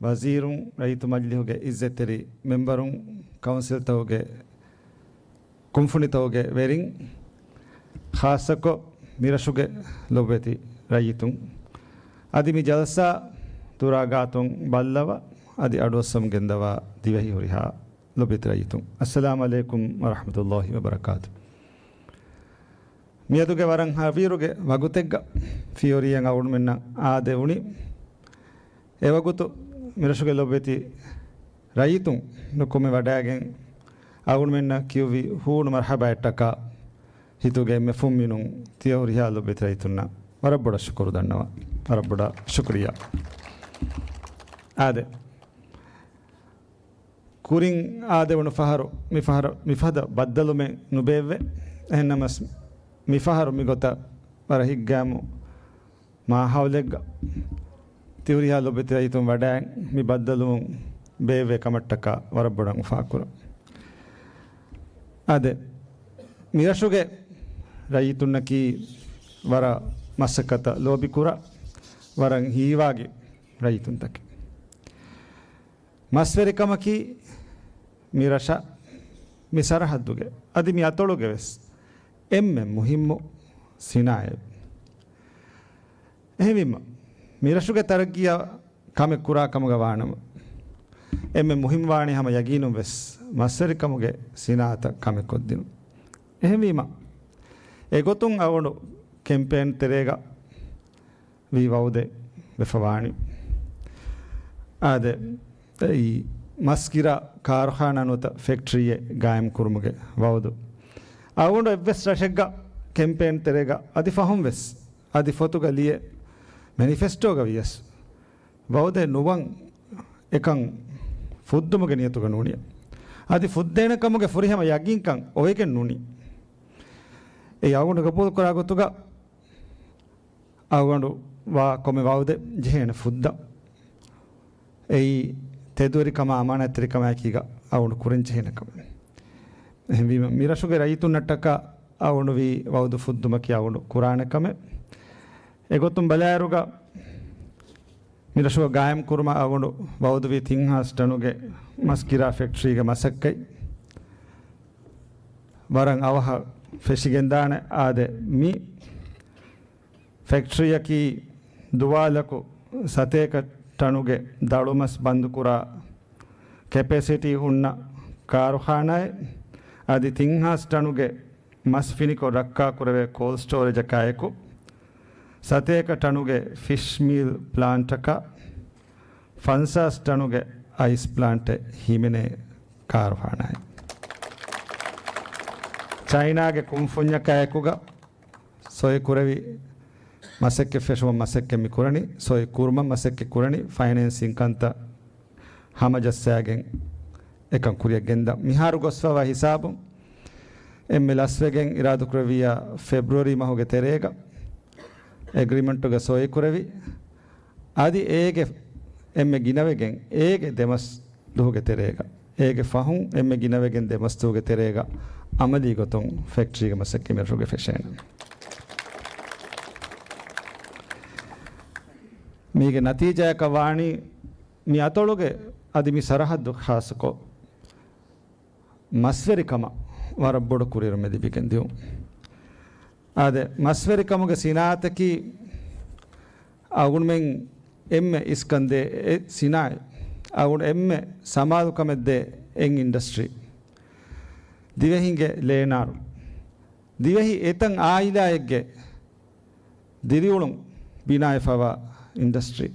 ވަޒީރުން، ރައްޔިތު މަޖިލިހުގެ އިއްޒަތްތެރި މެމްބަރުން، ކައުންސިލްތަކުގެ ކުންފުނިތަކުގެ ވެރިން، ޚާއްޞަކޮށް މިރަށުގެ ލޮބުވެތި ރައްޔިތުން، އަދި މި ޖަލްސާ ދުރާ ގާތުން ބައްލަވާ އަދި އަޑުއައްސަމުން ގެންދަވާ ދިވެހި ހުރިހާ ލޮބުވެތި ރައްޔިތުން، އައްސަލާމު ޢަލައިކުމް ވަރަޙްމަތުﷲި ވަބަރަކާތު. މިއަދުގެ ވަރަށް ހަވީރުގެ ވަގުތެއްގަ ފިޔޯރީއަށް އަޅުގަނޑުމެންނަށް އާދެވުނީ. އެވަގުތު މިރަށުގެ ލޮބުވެތި ރައްޔިތުން ނުކުމެ ވަޑައިގެން އަޅުގަނޑުމެންނަށް ކިޔުއްވި ހޫނު މަރްޙަބާއަށްޓަކާ ހިތުގެ އެންމެ ފުންމިނުން ތިޔަ ހުރިހާ ލޮބުވެތި ރައްޔިތުންނަށް ވަރަށް ބޮޑަށް ޝުކުރު ދަންނަވަން. ވަރަށް ބޮޑަށް ޝުކުރިއްޔާ. އާދެ. ކުރިން އާދެވުނު ފަހަރު މިފަހަރު މިފަދަ ބައްދަލުމެއް ނުބޭއްވޭ. އެހެންނަމަސް މިފަހަރު މިގޮތަށް ވަރަށް ހިތްގައިމު މާހައުލެއްގަ ތިހުރިހާ ލޮބުވެތި ރައްޔިތުން ވަޑައި މި ބައްދަލުވުން ބޭއްވޭ ކަމަށްޓަކާ ވަރަށް ބޮޑަށް އުފާކުރަން. އާދެ، މިރަށުގެ ރައްޔިތުންނަކީ ވަރަށް މަސައްކަތަށް ލޯބިކުރާ، ވަރަށް ހީވާގި ރައްޔިތުންތަކެއް. މަސްވެރިކަމަކީ މި ރަށަށް، މި ސަރަހައްދުގެ އަދި މި އަތޮޅުގެ ވެސް އެންމެ މުހިއްމު ސިނާއަތް. އެހެންވީމަ، މި ރަށުގެ ތަރައްގީއަށް ކަމެއް ކުރާ ކަމުގަ ވާނަމަ، އެންމެ މުހިއްމުވާނީ ހަމަ ޔަގީނުން ވެސް މަސްވެރިކަމުގެ ސިނާއަތަށް ކަމެއް ކޮށްދިނުން. އެހެންވީމަ، އެގޮތުން އަޅުގަނޑު ކެމްޕޭން ތެރޭގަ ވީ ވައުދެއް ވެފަ ވާނީ. އާދެ، އެއީ މަސް ގިރާ ކާރުޚާނާ ނުވަތަ ފެކްޓްރީއެއް ގާއިމް ކުރުމުގެ ވައުދު. އަޅުގަނޑު އެއްވެސް ރަށެއްގަ ކެމްޕޭން ތެރޭގަ އަދި ފަހުން ވެސް، އަދި ފޮތުގަ ލިޔެ، މެނިފެސްޓޯގަ ވިޔަސް، ވައުދެއް ނުވަން އެކަން ފުއްދުމުގެ ނިޔަތުގަ ނޫނިޔަ. އަދި ފުއްދޭނެ ކަމުގެ ފުރިހަމަ ޔަގީންކަން އޮވެގެން ނޫނީ. އެ އަޅުގަނޑު ގަބޫލު ކުރާ ގޮތުގަ އަޅުގަނޑު ވާ ކޮންމެ ވައުދެއް ޖެހޭނެ ފުއްދަ. އެއީ ތެދުވެރިކަމާ އަމާނާތްތެރިކަމާއެކީގަ އަޅުގަނޑު ކުރަން ޖެހޭނެ ކަމެއް. އެހެންވީމަ، މި ރަށުގެ ރައްޔިތުންނަށްޓަކާ އަޅުގަނޑު ވީ ވައުދު ފުއްދުމަކީ އަޅުގަނޑު ކުރާނެ ކަމެއް. އެގޮތުން ބަލާއިރުގަ، މި ރަށުގަ ގާއިމް ކުރުމަށް އަޅުގަނޑު ވައުދުވީ ތިން ހާސް ޓަނުގެ މަސް ގިރާ ފެކްޓްރީގެ މަސައްކަތް ވަރަށް އަވަހަށް ފެށިގެންދާނެ. އާދެ، މި ފެކްޓްރީއަކީ ދުވާލަކު ސަތޭކަ ޓަނުގެ ދަޅުމަސް ބަންދުކުރާ ކެޕޭސިޓީ ހުންނަ ކާރުޚާނާއެއް، އަދި ތިން ހާސް ޓަނުގެ މަސް ފިނިކޮށް ރައްކާކުރެވޭ ކޯލްޑް ސްޓޯރޭޖަކާއެކު، ސަތޭކަ ޓަނުގެ ފިޝް މީލް ޕްލާންޓަކާ، ފަންސާސް ޓަނުގެ އައިސް ޕްލާންޓެއް ހިމެނޭ ކާރުޚާނާއެއް. ޗައިނާގެ ކުންފުންޏަކާއެކުގަ ސޮއި ކުރެވި މަސައްކަތް ފެށުމަށް މަސައްކަތް މި ކުރަނީ، ސޮއި ކުރުމަށް މަސައްކަތް ކުރަނީ، ފައިނޭންސިން ކަންތައް ހަމަޖައްސާގެން އެކަން ކުރިއަށް ގެންދަން. މިހާރު ގޮސްފަވާ ހިސާބުން އެންމެ ލަސްވެގެން އިރާދަކުރެއްވިއްޔާ ފެބްރުއަރީ މަހުގެ ތެރޭގަ އެގްރިމެންޓުގަ ސޮއި ކުރެވި، އަދި އޭގެ އެންމެ ގިނަވެގެން އޭގެ ދެމަސް ދުހުގެ ތެރޭގަ، އޭގެ ފަހުން އެންމެ ގިނަވެގެން ދެމަސް ދުހުގެ ތެރޭގަ އަމަލީ ގޮތުން ފެކްޓްރީގެ މަސައްކަތް މިރަށުގަ ފެށޭނެ. މީގެ ނަތީޖާއަކަށް ވާނީ މި އަތޮޅުގެ އަދި މި ސަރަހައްދު ޚާއްޞަކޮށް މަސްވެރިކަމަށް ވަރަށް ބޮޑު ކުރިއެރުމެއް ލިބިގެން ދިޔުން. އާދެ، މަސްވެރިކަމުގެ ސިނާއަތަކީ އަޅުގަނޑުމެން އެންމެ އިސްކަންދޭ އެއް ސިނާއަތް، އަޅުގަނޑު އެންމެ ސަމާލުކަމެއްދޭ އެއް އިންޑަސްޓްރީ. ދިވެހިންގެ ލޭނާރު، ދިވެހި އެތައް އާއިލާއެއްގެ ދިރިއުޅުން ބިނާވެފަވާ އިންޑަސްޓްރީ.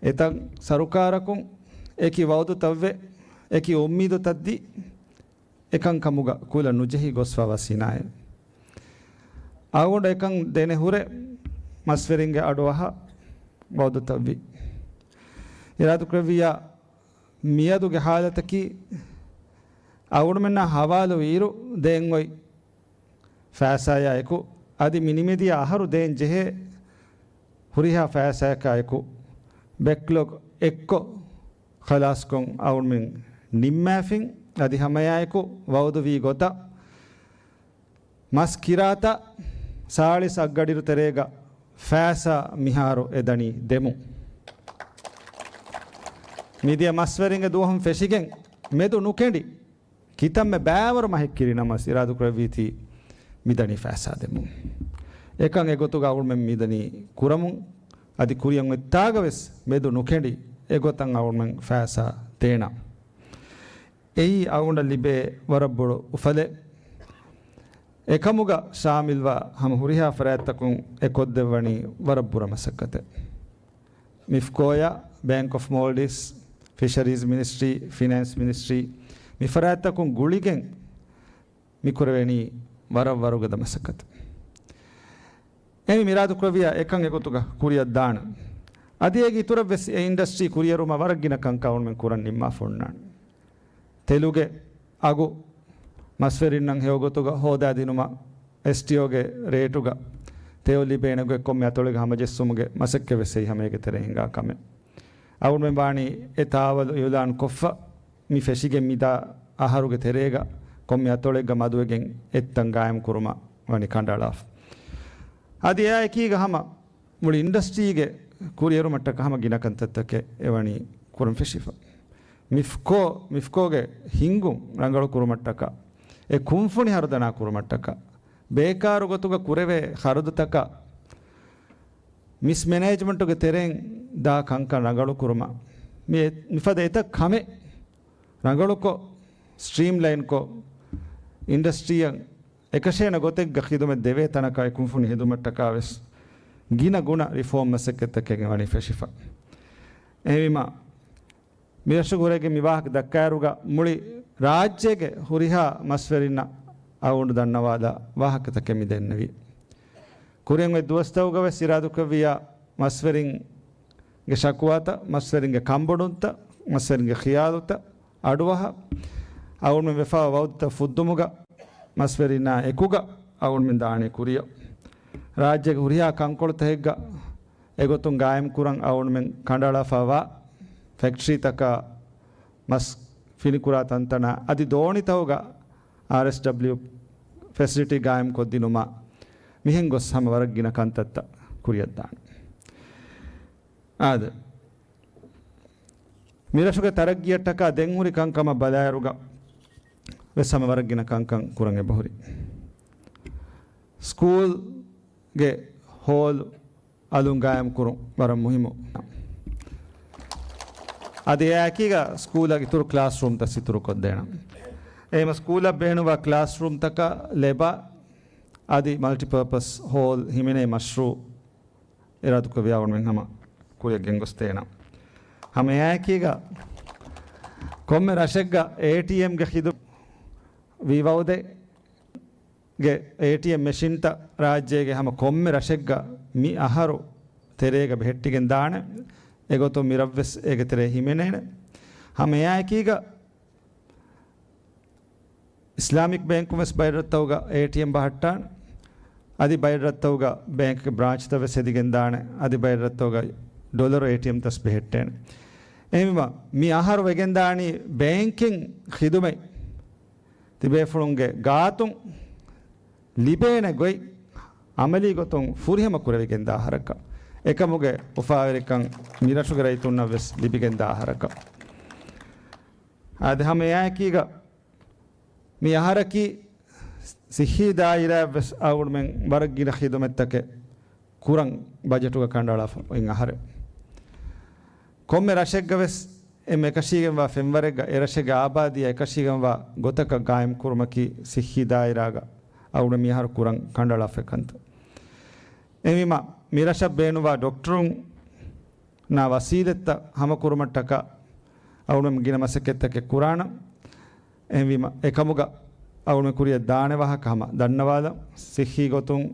އެތައް ސަރުކާރަކުން އެކި ވައުދުތައްވެ، އެކި އުއްމީދުތައްދީ، އެކަންކަމުގަ ކުލަ ނުޖެހި ގޮސްފަވާ ސިނާއަތް. އަޅުގަނޑު އެކަން ދޭނެ ހުރެ މަސްވެރިންގެ އަޑުއަހާ ވައުދުތައްވީ. އިރާދަކުރެއްވިއްޔާ މިއަދުގެ ހާލަތަކީ އަޅުގަނޑުމެންނާ ހަވާލުވި އިރު ދޭން އޮތް ފައިސާޔާ އެކު، އަދި މި ނިމިދިޔަ އަހަރު ދޭން ޖެހޭ ހުރިހާ ފައިސާޔަކާ އެކު، ބެކްލޮގް އެއްކޮށް ޚަލާސްކޮށް އަޅުގަނޑުމެން ނިންމާފިން. އަދި ހަމައެއާއެކު ވައުދުވީ ގޮތަށް މަސް ކިރާތައް ސާޅީސް އަށްގަޑިއިރު ތެރޭގަ ފައިސާ މިހާރު އެދަނީ ދެމުން. މިދިޔަ މަސްވެރިންގެ ދުވަހުން ފެށިގެން މެދު ނުކެނޑި ކިތަންމެ ބައިވަރު މަހެއް ކިރި ނަމަވެސް އިރާދަކުރެއްވީތީ މިދަނީ ފައިސާ ދެމުން. އެކަން އެގޮތުގަ އަޅުގަނޑުމެން މިދަނީ ކުރަމުން. އަދި ކުރިއަށް އޮތްތާގަ ވެސް މެދު ނުކެނޑި އެގޮތަށް އަޅުގަނޑުމެން ފައިސާ ދޭނަން. އެއީ އަޅުގަނޑަށް ލިބޭ ވަރަށް ބޮޑު އުފަލެއް. އެކަމުގަ ޝާމިލްވާ ހަމަ ހުރިހާ ފަރާތްތަކުން އެ ކޮށްދެއްވަނީ ވަރަށް ބުރަ މަސައްކަތެއް. މިފްކޯޔާ، ބޭންކް އޮފް މޯލްޑިވްސް، ފިޝަރީޒް މިނިސްޓްރީ، ފިނޭންސް މިނިސްޓްރީ، މި ފަރާތްތަކުން ގުޅިގެން މިކުރެވެނީ ވަރަށް ވަރުގަދަ މަސައްކަތެއް. އެހެންވީމަ އިރާދަކުރެއްވިއްޔާ އެކަން އެގޮތުގަ ކުރިއަށް ދާނަން. އަދި އޭގެ އިތުރަށްވެސް އެ އިންޑަސްޓްރީ ކުރިއެރުމަށް ވަރަށް ގިނަ ކަންކަން އަޅުގަނޑުމެން ކުރަން ނިންމާފަ އޮންނާނެ. ތެލުގެ އަގު މަސްވެރިންނަށް ހެޔޮގޮތުގަ ހޯދާދިނުމަށް އެސްޓީއޯގެ ރޭޓުގަ ތެޔޮ ލިބޭނެ ގޮތް ކޮންމެ އަތޮޅެއްގަ ހަމަޖެއްސުމުގެ މަސައްކަތްވެސް އެއީ ހަމައޭގެ ތެރޭ ހިނގާ ކަމެއް. އަޅުގަނޑުމެން ވާނީ އެ ތާވަލު އިއުލާން ކޮށްފަ މި ފެށިގެން މިދާ އަހަރުގެ ތެރޭގަ ކޮންމެ އަތޮޅެއްގަ މަދުވެގެން އެއްތަން ގާއިމް ކުރުމަށް ވަނީ ކަނޑައަޅާފަ. އަދި އެއާއެކީގަ ހަމަ މުޅި އިންޑަސްޓްރީގެ ކުރިއެރުމަށްޓަކާ ހަމަ ގިނަ ކަންތައްތަކެއް އެވަނީ ކުރަން ފެށިފަ. މިފްކޯ، މިފްކޯގެ ހިންގުން ރަނގަޅު ކުރުމަށްޓަކާ، އެ ކުންފުނި ހަރުދަނާ ކުރުމަށްޓަކާ، ބޭކާރު ގޮތުގަ ކުރެވޭ ޚަރަދުތަކާ، މިސްމެނޭޖްމަންޓުގެ ތެރެއިން ދާ ކަންކަން ރަނގަޅު ކުރުމަށް މި، މިފަދަ އެތައް ކަމެއް ރަނގަޅުކޮށް، ސްޓްރީމްލައިންކޮށް، އިންޑަސްޓްރީއަށް އެކަށޭނަ ގޮތެއްގަ ޚިދުމަތް ދެވޭ ތަނަކާ އެ ކުންފުނި ހެދުމަށްޓަކާ ވެސް ގިނަ ގުނަ ރިފޯމް މަސައްކަތްތަކެއް ވަނީ ފެށިފަ. އެހެންވީމަ، މިރަށުގަ ހުރެގެން މި ވާހަކަ ދައްކާއިރުގަ މުޅި ރާއްޖޭގެ ހުރިހާ މަސްވެރިންނަށް އަޅުގަނޑު ދަންނަވާލާ ވާހަކަތަކެއް މި ދެންނެވީ. ކުރިއަށް އޮތް ދުވަސްތަކުގަ ވެސް އިރާދަކުރެއްވިއްޔާ މަސްވެރިންގެ ޝަކުވާތައް، މަސްވެރިންގެ ކަންބޮޑުންތައް، މަސްވެރިންގެ ޚިޔާލުތައް އަޑުއަހާ، އަޅުގަނޑުމެން ވެފާ ވައުދުތައް ފުއްދުމުގަ މަސްވެރިންނާ އެކުގަ އަޅުގަނޑުމެން ދާނީ ކުރިއަށް. ރާއްޖޭގެ ހުރިހާ ކަންކޮޅުތަކެއްގަ އެގޮތުން ގާއިމްކުރަން އަޅުގަނޑުމެން ކަނޑައަޅާފައިވާ ފެކްޓްރީތަކާ، މަސް ފިނިކުރާ ތަންތަނާ އަދި ދޯނިތަކުގަ އާރްއެސްޑަބްލިއު ފެސިލިޓީ ގާއިމްކޮށްދިނުމަށް މިހެން ގޮސް ހަމަ ވަރަށް ގިނަ ކަންތައްތައް ކުރިއަށްދާނެ. އާދެ، މިރަށުގެ ތަރައްގީއަށްޓަކާ ދެންހުރި ކަންކަމަށް ބަލާއިރުގަ ވެސް ހަމަ ވަރަށް ގިނަ ކަންކަން ކުރަން އެބަހުރި. ސްކޫލްގެ ހޯލް އަލުން ގާއިމް ކުރުން ވަރަށް މުހިއްމު. އަދި އެއާއެކީގަ ސްކޫލަށް އިތުރު ކްލާސްރޫމްތައް ސިތުރުކޮށްދޭނަން. އެހެންވީމަ ސްކޫލަށް ބޭނުންވާ ކްލާސްރޫމްތަކާ، ލެބާ އަދި މަލްޓިޕާޕަސް ހޯލް ހިމެނޭ މަޝްރޫއު އިރާދަކުރެއްވިއްޔާ އަޅުގަނޑުމެން ހަމަ ކުރިއަށް ގެންގޮސްދޭނަން. ހަމަ އެއާއެކީގަ ކޮންމެ ރަށެއްގަ އޭޓީއެމްގެ ޚިދު ވީ ވައުދެއް ގެ އޭޓީއެމް މެޝިންތައް ރާއްޖޭގެ ހަމަ ކޮންމެ ރަށެއްގަ މި އަހަރު ތެރޭގަ ބެހެއްޓިގެން ދާނެ. އެގޮތުން މިރަށްވެސް އޭގެ ތެރޭ ހިމެނޭނެ. ހަމަ އެއާއެކީގަ އިސްލާމިކް ބޭންކުން ވެސް ބައެއް ރަށްތަކުގަ އޭޓީއެމް ބަހައްޓާނެ. އަދި ބައެއް ރަށްތަކުގަ ބޭންކްގެ ބްރާންޗްތައް ވެސް ހެދިގެން ދާނެ. އަދި ބައެއް ރަށްތަކުގަ ޑޮލަރު އޭޓީއެމްތައް ވެސް ބެހެއްޓޭނެ. އެހެންވީމަ މި އަހަރު ވެގެން ދާނީ ބޭންކިން ޚިދުމަތް ތިބޭފުޅުންގެ ގާތުން ލިބޭނެ ގޮތް އަމަލީ ގޮތުން ފުރިހަމަ ކުރެވިގެންދާ އަހަރަކަށް. އެކަމުގެ އުފާވެރިކަން މިރަށުގެ ރައްޔިތުންނަށް ވެސް ލިބިގެންދާ އަހަރަކަށް. އާދެ، ހަމަ އެއާއެކީގަ މި އަހަރަކީ ސިއްހީ ދާއިރާއަށް ވެސް އަޅުގަނޑުމެން ވަރަށް ގިނަ ޚިދުމަތްތަކެއް ކުރަން ބަޖެޓުގަ ކަނޑައަޅާފަ އޮތް އަހަރެއް. ކޮންމެ ރަށެއްގަ ވެސް އެންމެ އެކަށީގެންވާ ފެންވަރެއްގަ އެ ރަށެއްގެ އާބާދީއާ އެކަށީގެންވާ ގޮތަކަށް ގާއިމް ކުރުމަކީ ސިއްހީ ދާއިރާގަ އަޅުގަނޑު މި އަހަރު ކުރަން ކަނޑައަޅާފަ ކަންތައް. އެހެންވީމަ މި ރަށަށް ބޭނުންވާ ޑޮކްޓަރުން ނާ ވަސީލަތްތައް ހަމަކުރުމަށްޓަކާ އަޅުގަނޑު ގިނަ މަސައްކަތްތަކެއް ކުރާނަން. އެހެންވީމަ، އެކަމުގަ އަޅުގަނޑު ކުރިއަށް ދާނެ ވާހަކަ ހަމަ ދަންނަވާލަން. ސިއްހީ ގޮތުން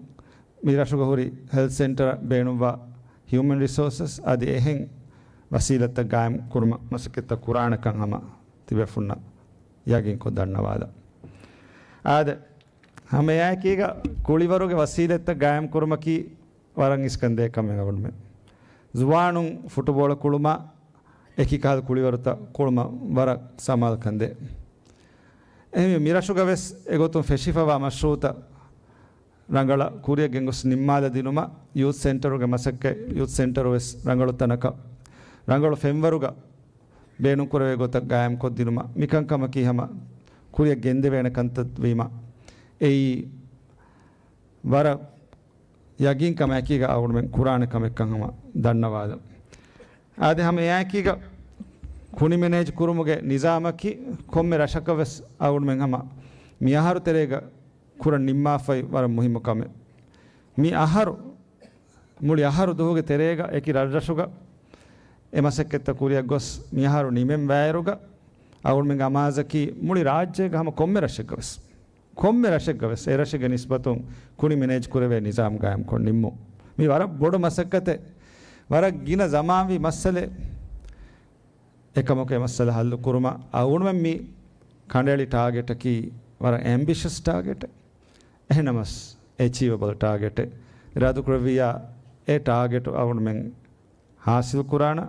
މި ރަށުގަ ހުރި ހެލްތް ސެންޓަރަށް ބޭނުންވާ ހިއުމަން ރިސޯސަސް އަދި އެހެން ވަސީލަތްތައް ގާއިމް ކުރުމަށް މަސައްކަތްތައް ކުރާނެކަން ހަމަ ތިބޭފުންނަށް ޔަގީންކޮށް ދަންނަވާލަން. އާދެ، ހަމައެއާއެކީގަ ކުޅިވަރުގެ ވަސީލަތްތައް ގާއިމް ކުރުމަކީ ވަރަށް އިސްކަންދޭ ކަމެއް އަޅުގަނޑުމެން. ޒުވާނުން ފުޓުބޯޅަ ކުޅުމާ، އެކި ކަހަލަ ކުޅިވަރުތައް ކުޅުމަށް ވަރަށް ސަމާލުކަން ދޭ. އެހެންވެ، މިރަށުގަ ވެސް އެގޮތުން ފެށިފަވާ މަޝްރޫއުތައް ރަނގަޅަށް ކުރިއަށް ގެންގޮސް ނިންމާލަދިނުމަށް ޔޫތު ސެންޓަރުގެ މަސައްކަތް، ޔޫތު ސެންޓަރު ވެސް ރަނގަޅު ތަނަކަށް، ރަނގަޅު ފެންވަރުގަ ބޭނުންކުރެވޭ ގޮތަށް ގާއިމްކޮށްދިނުމަށް މިކަންކަމަކީ ހަމަ ކުރިއަށް ގެންދެވޭނެ ކަންތައް ވީމަ، އެއީ ވަރަށް ޔަގީންކަމާއެކީގަ އަޅުގަނޑުމެން ކުރާނެ ކަމެއްކަން ހަމަ ދަންނަވާލަން. އާދެ، ހަމަ އެއާއެކީގަ ކުނި މެނޭޖް ކުރުމުގެ ނިޒާމަކީ ކޮންމެ ރަށަކަށް ވެސް އަޅުގަނޑުމެން ހަމަ މިއަހަރު ތެރޭގަ ކުރަން ނިންމާފައި ވަރަށް މުހިއްމު ކަމެއް. މި އަހަރު، މުޅި އަހަރު ދުވަހުގެ ތެރޭގަ އެކި ރަށްރަށުގަ އެ މަސައްކަތްތައް ކުރިއަށް ގޮސް މިއަހަރު ނިމެން ވާއިރުގަ އަޅުގަނޑުމެންގެ އަމާޒަކީ މުޅި ރާއްޖޭގަ ހަމަ ކޮންމެ ރަށެއްގަ ވެސް، ކޮންމެ ރަށެއްގަ ވެސް އެ ރަށެއްގެ ނިސްބަތުން ކުނި މެނޭޖް ކުރެވޭ ނިޒާމް ގާއިމްކޮށް ނިންމުން. މި ވަރަށް ބޮޑު މަސައްކަތެއް، ވަރަށް ގިނަ ޒަމާންވީ މައްސަލައެއް. އެކަމަކު އެ މައްސަލަ ހައްލު ކުރުމަށް އަޅުގަނޑުމެން މި ކަނޑައެޅި ޓާގެޓަކީ ވަރަށް އެމްބިޝަސް ޓާގެޓެއް. އެހެނަމަސް އެޗީވަބަލް ޓާގެޓެއް. އިރާދަކުރެއްވިއްޔާ އެ ޓާގެޓު އަޅުގަނޑުމެން ހާސިލް ކުރާނަ.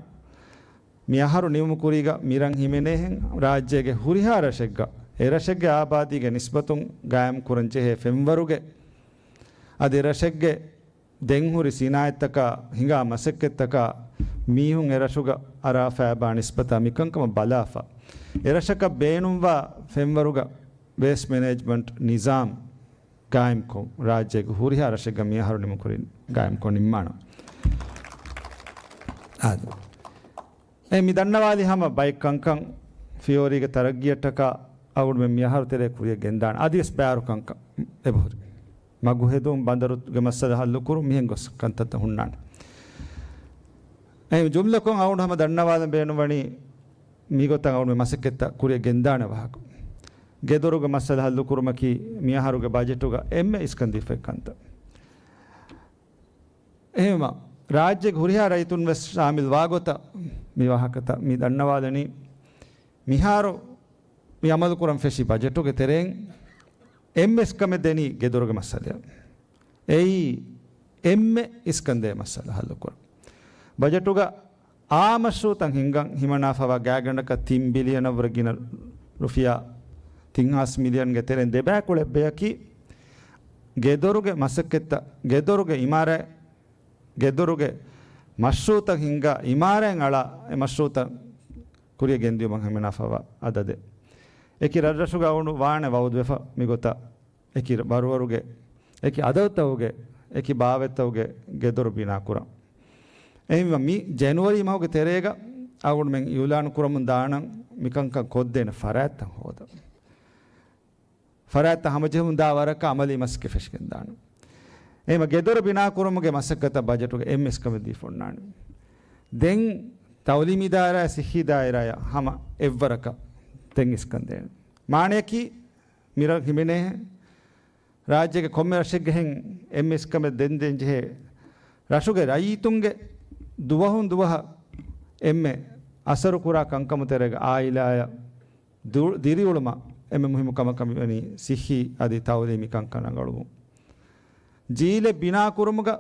މި އަހަރު ނިމުމު ކުރީގަ މިރަށް ހިމެނޭހެން ރާއްޖޭގެ ހުރިހާ ރަށެއްގަ އެ ރަށެއްގެ އާބާދީގެ ނިސްބަތުން ގާއިމް ކުރަން ޖެހޭ ފެންވަރުގެ އަދި ރަށެއްގެ ދެން ހުރި ސިނާއަތްތަކާ ހިނގާ މަސައްކަތްތަކާ މީހުން އެ ރަށުގަ އަރާފައިބާ ނިސްބަތާ މިކަންކަމަށް ބަލާފަ، އެ ރަށަކަށް ބޭނުންވާ ފެންވަރުގަ ވޭސްޓް މެނޭޖްމަންޓް ނިޒާމް ގާއިމްކޮށް، ރާއްޖޭގެ ހުރިހާ ރަށެއްގަ މިއަހަރު ނިމުކުރިން ގާއިމްކޮށް ނިންމާނަން. އާދެ. އެ މި ދަންނަވާލި ހަމަ ބައެއް ކަންކަން ފިޔޯރީގެ ތަރައްގީއަށްޓަކާ އަޅުގަނޑުމެން މިއަހަރު ތެރޭ ކުރިއަށް ގެންދާނެ. އަދިވެސް ބާރު ކަންކަން އެބަހުރި. މަގު ހެދުން، ބަނދަރުގެ މައްސަލަ ހައްލުކުރުން، މިހެން ގޮސް ކަންތައްތައް ހުންނާނެ. އެ ޖުމްލަކޮށް އަޅުގަނޑު ހަމަ ދަންނަވާލަން ބޭނުންވަނީ މިގޮތަށް އަޅުގަނޑުމެން މަސައްކަތްތައް ކުރިއަށް ގެންދާނެ ވާހަކަ. ގެދޮރުގެ މައްސަލަ ހައްލުކުރުމަކީ މިއަހަރުގެ ބަޖެޓުގަ އެންމެ އިސްކަން ދީފައި ކަންތައް. އެހެންވީމަ، ރާއްޖޭގެ ހުރިހާ ރައްޔިތުން ވެސް ޝާމިލް ވާގޮތަށް މި ވާހަކަތައް މި ދަންނަވާލަނީ. މިހާރު މި އަމަލުކުރަން ފެށި ބަޖެޓުގެ ތެރެއިން އެންމެ އިސްކަމެއް ދެނީ ގެދޮރުގެ މައްސަލައަށް. އެއީ އެންމެ އިސްކަންދޭ މައްސަލަ ހައްލުކުރަން. ބަޖެޓުގަ އާ މަޝްރޫއުތައް ހިންގަން ހިމަނާފަވާ ގާތްގަނޑަކަށް ތިން ބިލިއަނަށްވުރެ ގިނަ ރުފިޔާ ތިން ހާސް މިލިއަންގެ ތެރެއިން ދެބައިކުޅަ އެއްބަޔަކީ ގެދޮރުގެ މަސައްކަތްތައް، ގެދޮރުގެ އިމާރާތް، ގެދޮރުގެ މަޝްރޫއުތައް ހިންގާ އިމާރާތް އަޅާ އެ މަޝްރޫއުތައް ކުރިއަށް ގެންދިޔުމަށް ހިމަނާފަވާ އަދަދެއް. އެކި ރަށްރަށުގަ އަޅުގަނޑު ވާނެ ވައުދުވެފަ މިގޮތަށް އެކި ވަރުވަރުގެ، އެކި އަދަދުތަކުގެ، އެކި ބާވަތްތަކުގެ ގެދޮރު ބިނާކުރަން. އެހެންވީމަ މި ޖެނުއަރީ މަހުގެ ތެރޭގަ އަޅުގަނޑުމެން އިއުލާނު ކުރަމުން ދާނަން މިކަންކަން ކޮށްދޭނެ ފަރާތްތައް ހޯދަން. ފަރާތްތައް ހަމަޖެހުން ދާ ވަރަކަށް އަމަލީ މަސައްކަތް ފެށިގެން ދާނަން. އެހެންވީމަ ގެދޮރު ބިނާކުރުމުގެ މަސައްކަތަށް ބަޖެޓުގަ އެންމެ އިސްކަމެއް ދީފަ އޮންނާނެ. ދެން ތައުލީމީ ދާއިރާ، ސިއްހީ ދާއިރާއަށް ހަމަ އެއްވަރަކަށް ދެން އިސްކަން ދޭނެ. މާނަޔަކީ މިރަށް ހިމެނޭހެން ރާއްޖޭގެ ކޮންމެ ރަށެއްގެހެން އެންމެ އިސްކަމެއް ދެން ދޭން ޖެހޭ ރަށުގެ ރައްޔިތުންގެ ދުވަހުން ދުވަހަށް އެންމެ އަސަރު ކުރާ ކަންކަމު ތެރޭގަ އާއިލާއަށް ދު-، ދިރިއުޅުމަށް އެންމެ މުހިއްމު ކަމަކަށް މިވަނީ ސިއްހީ އަދި ތައުލީމީ ކަންކަން ރަނގަޅުވުން. ޖީލެއް ބިނާކުރުމުގަ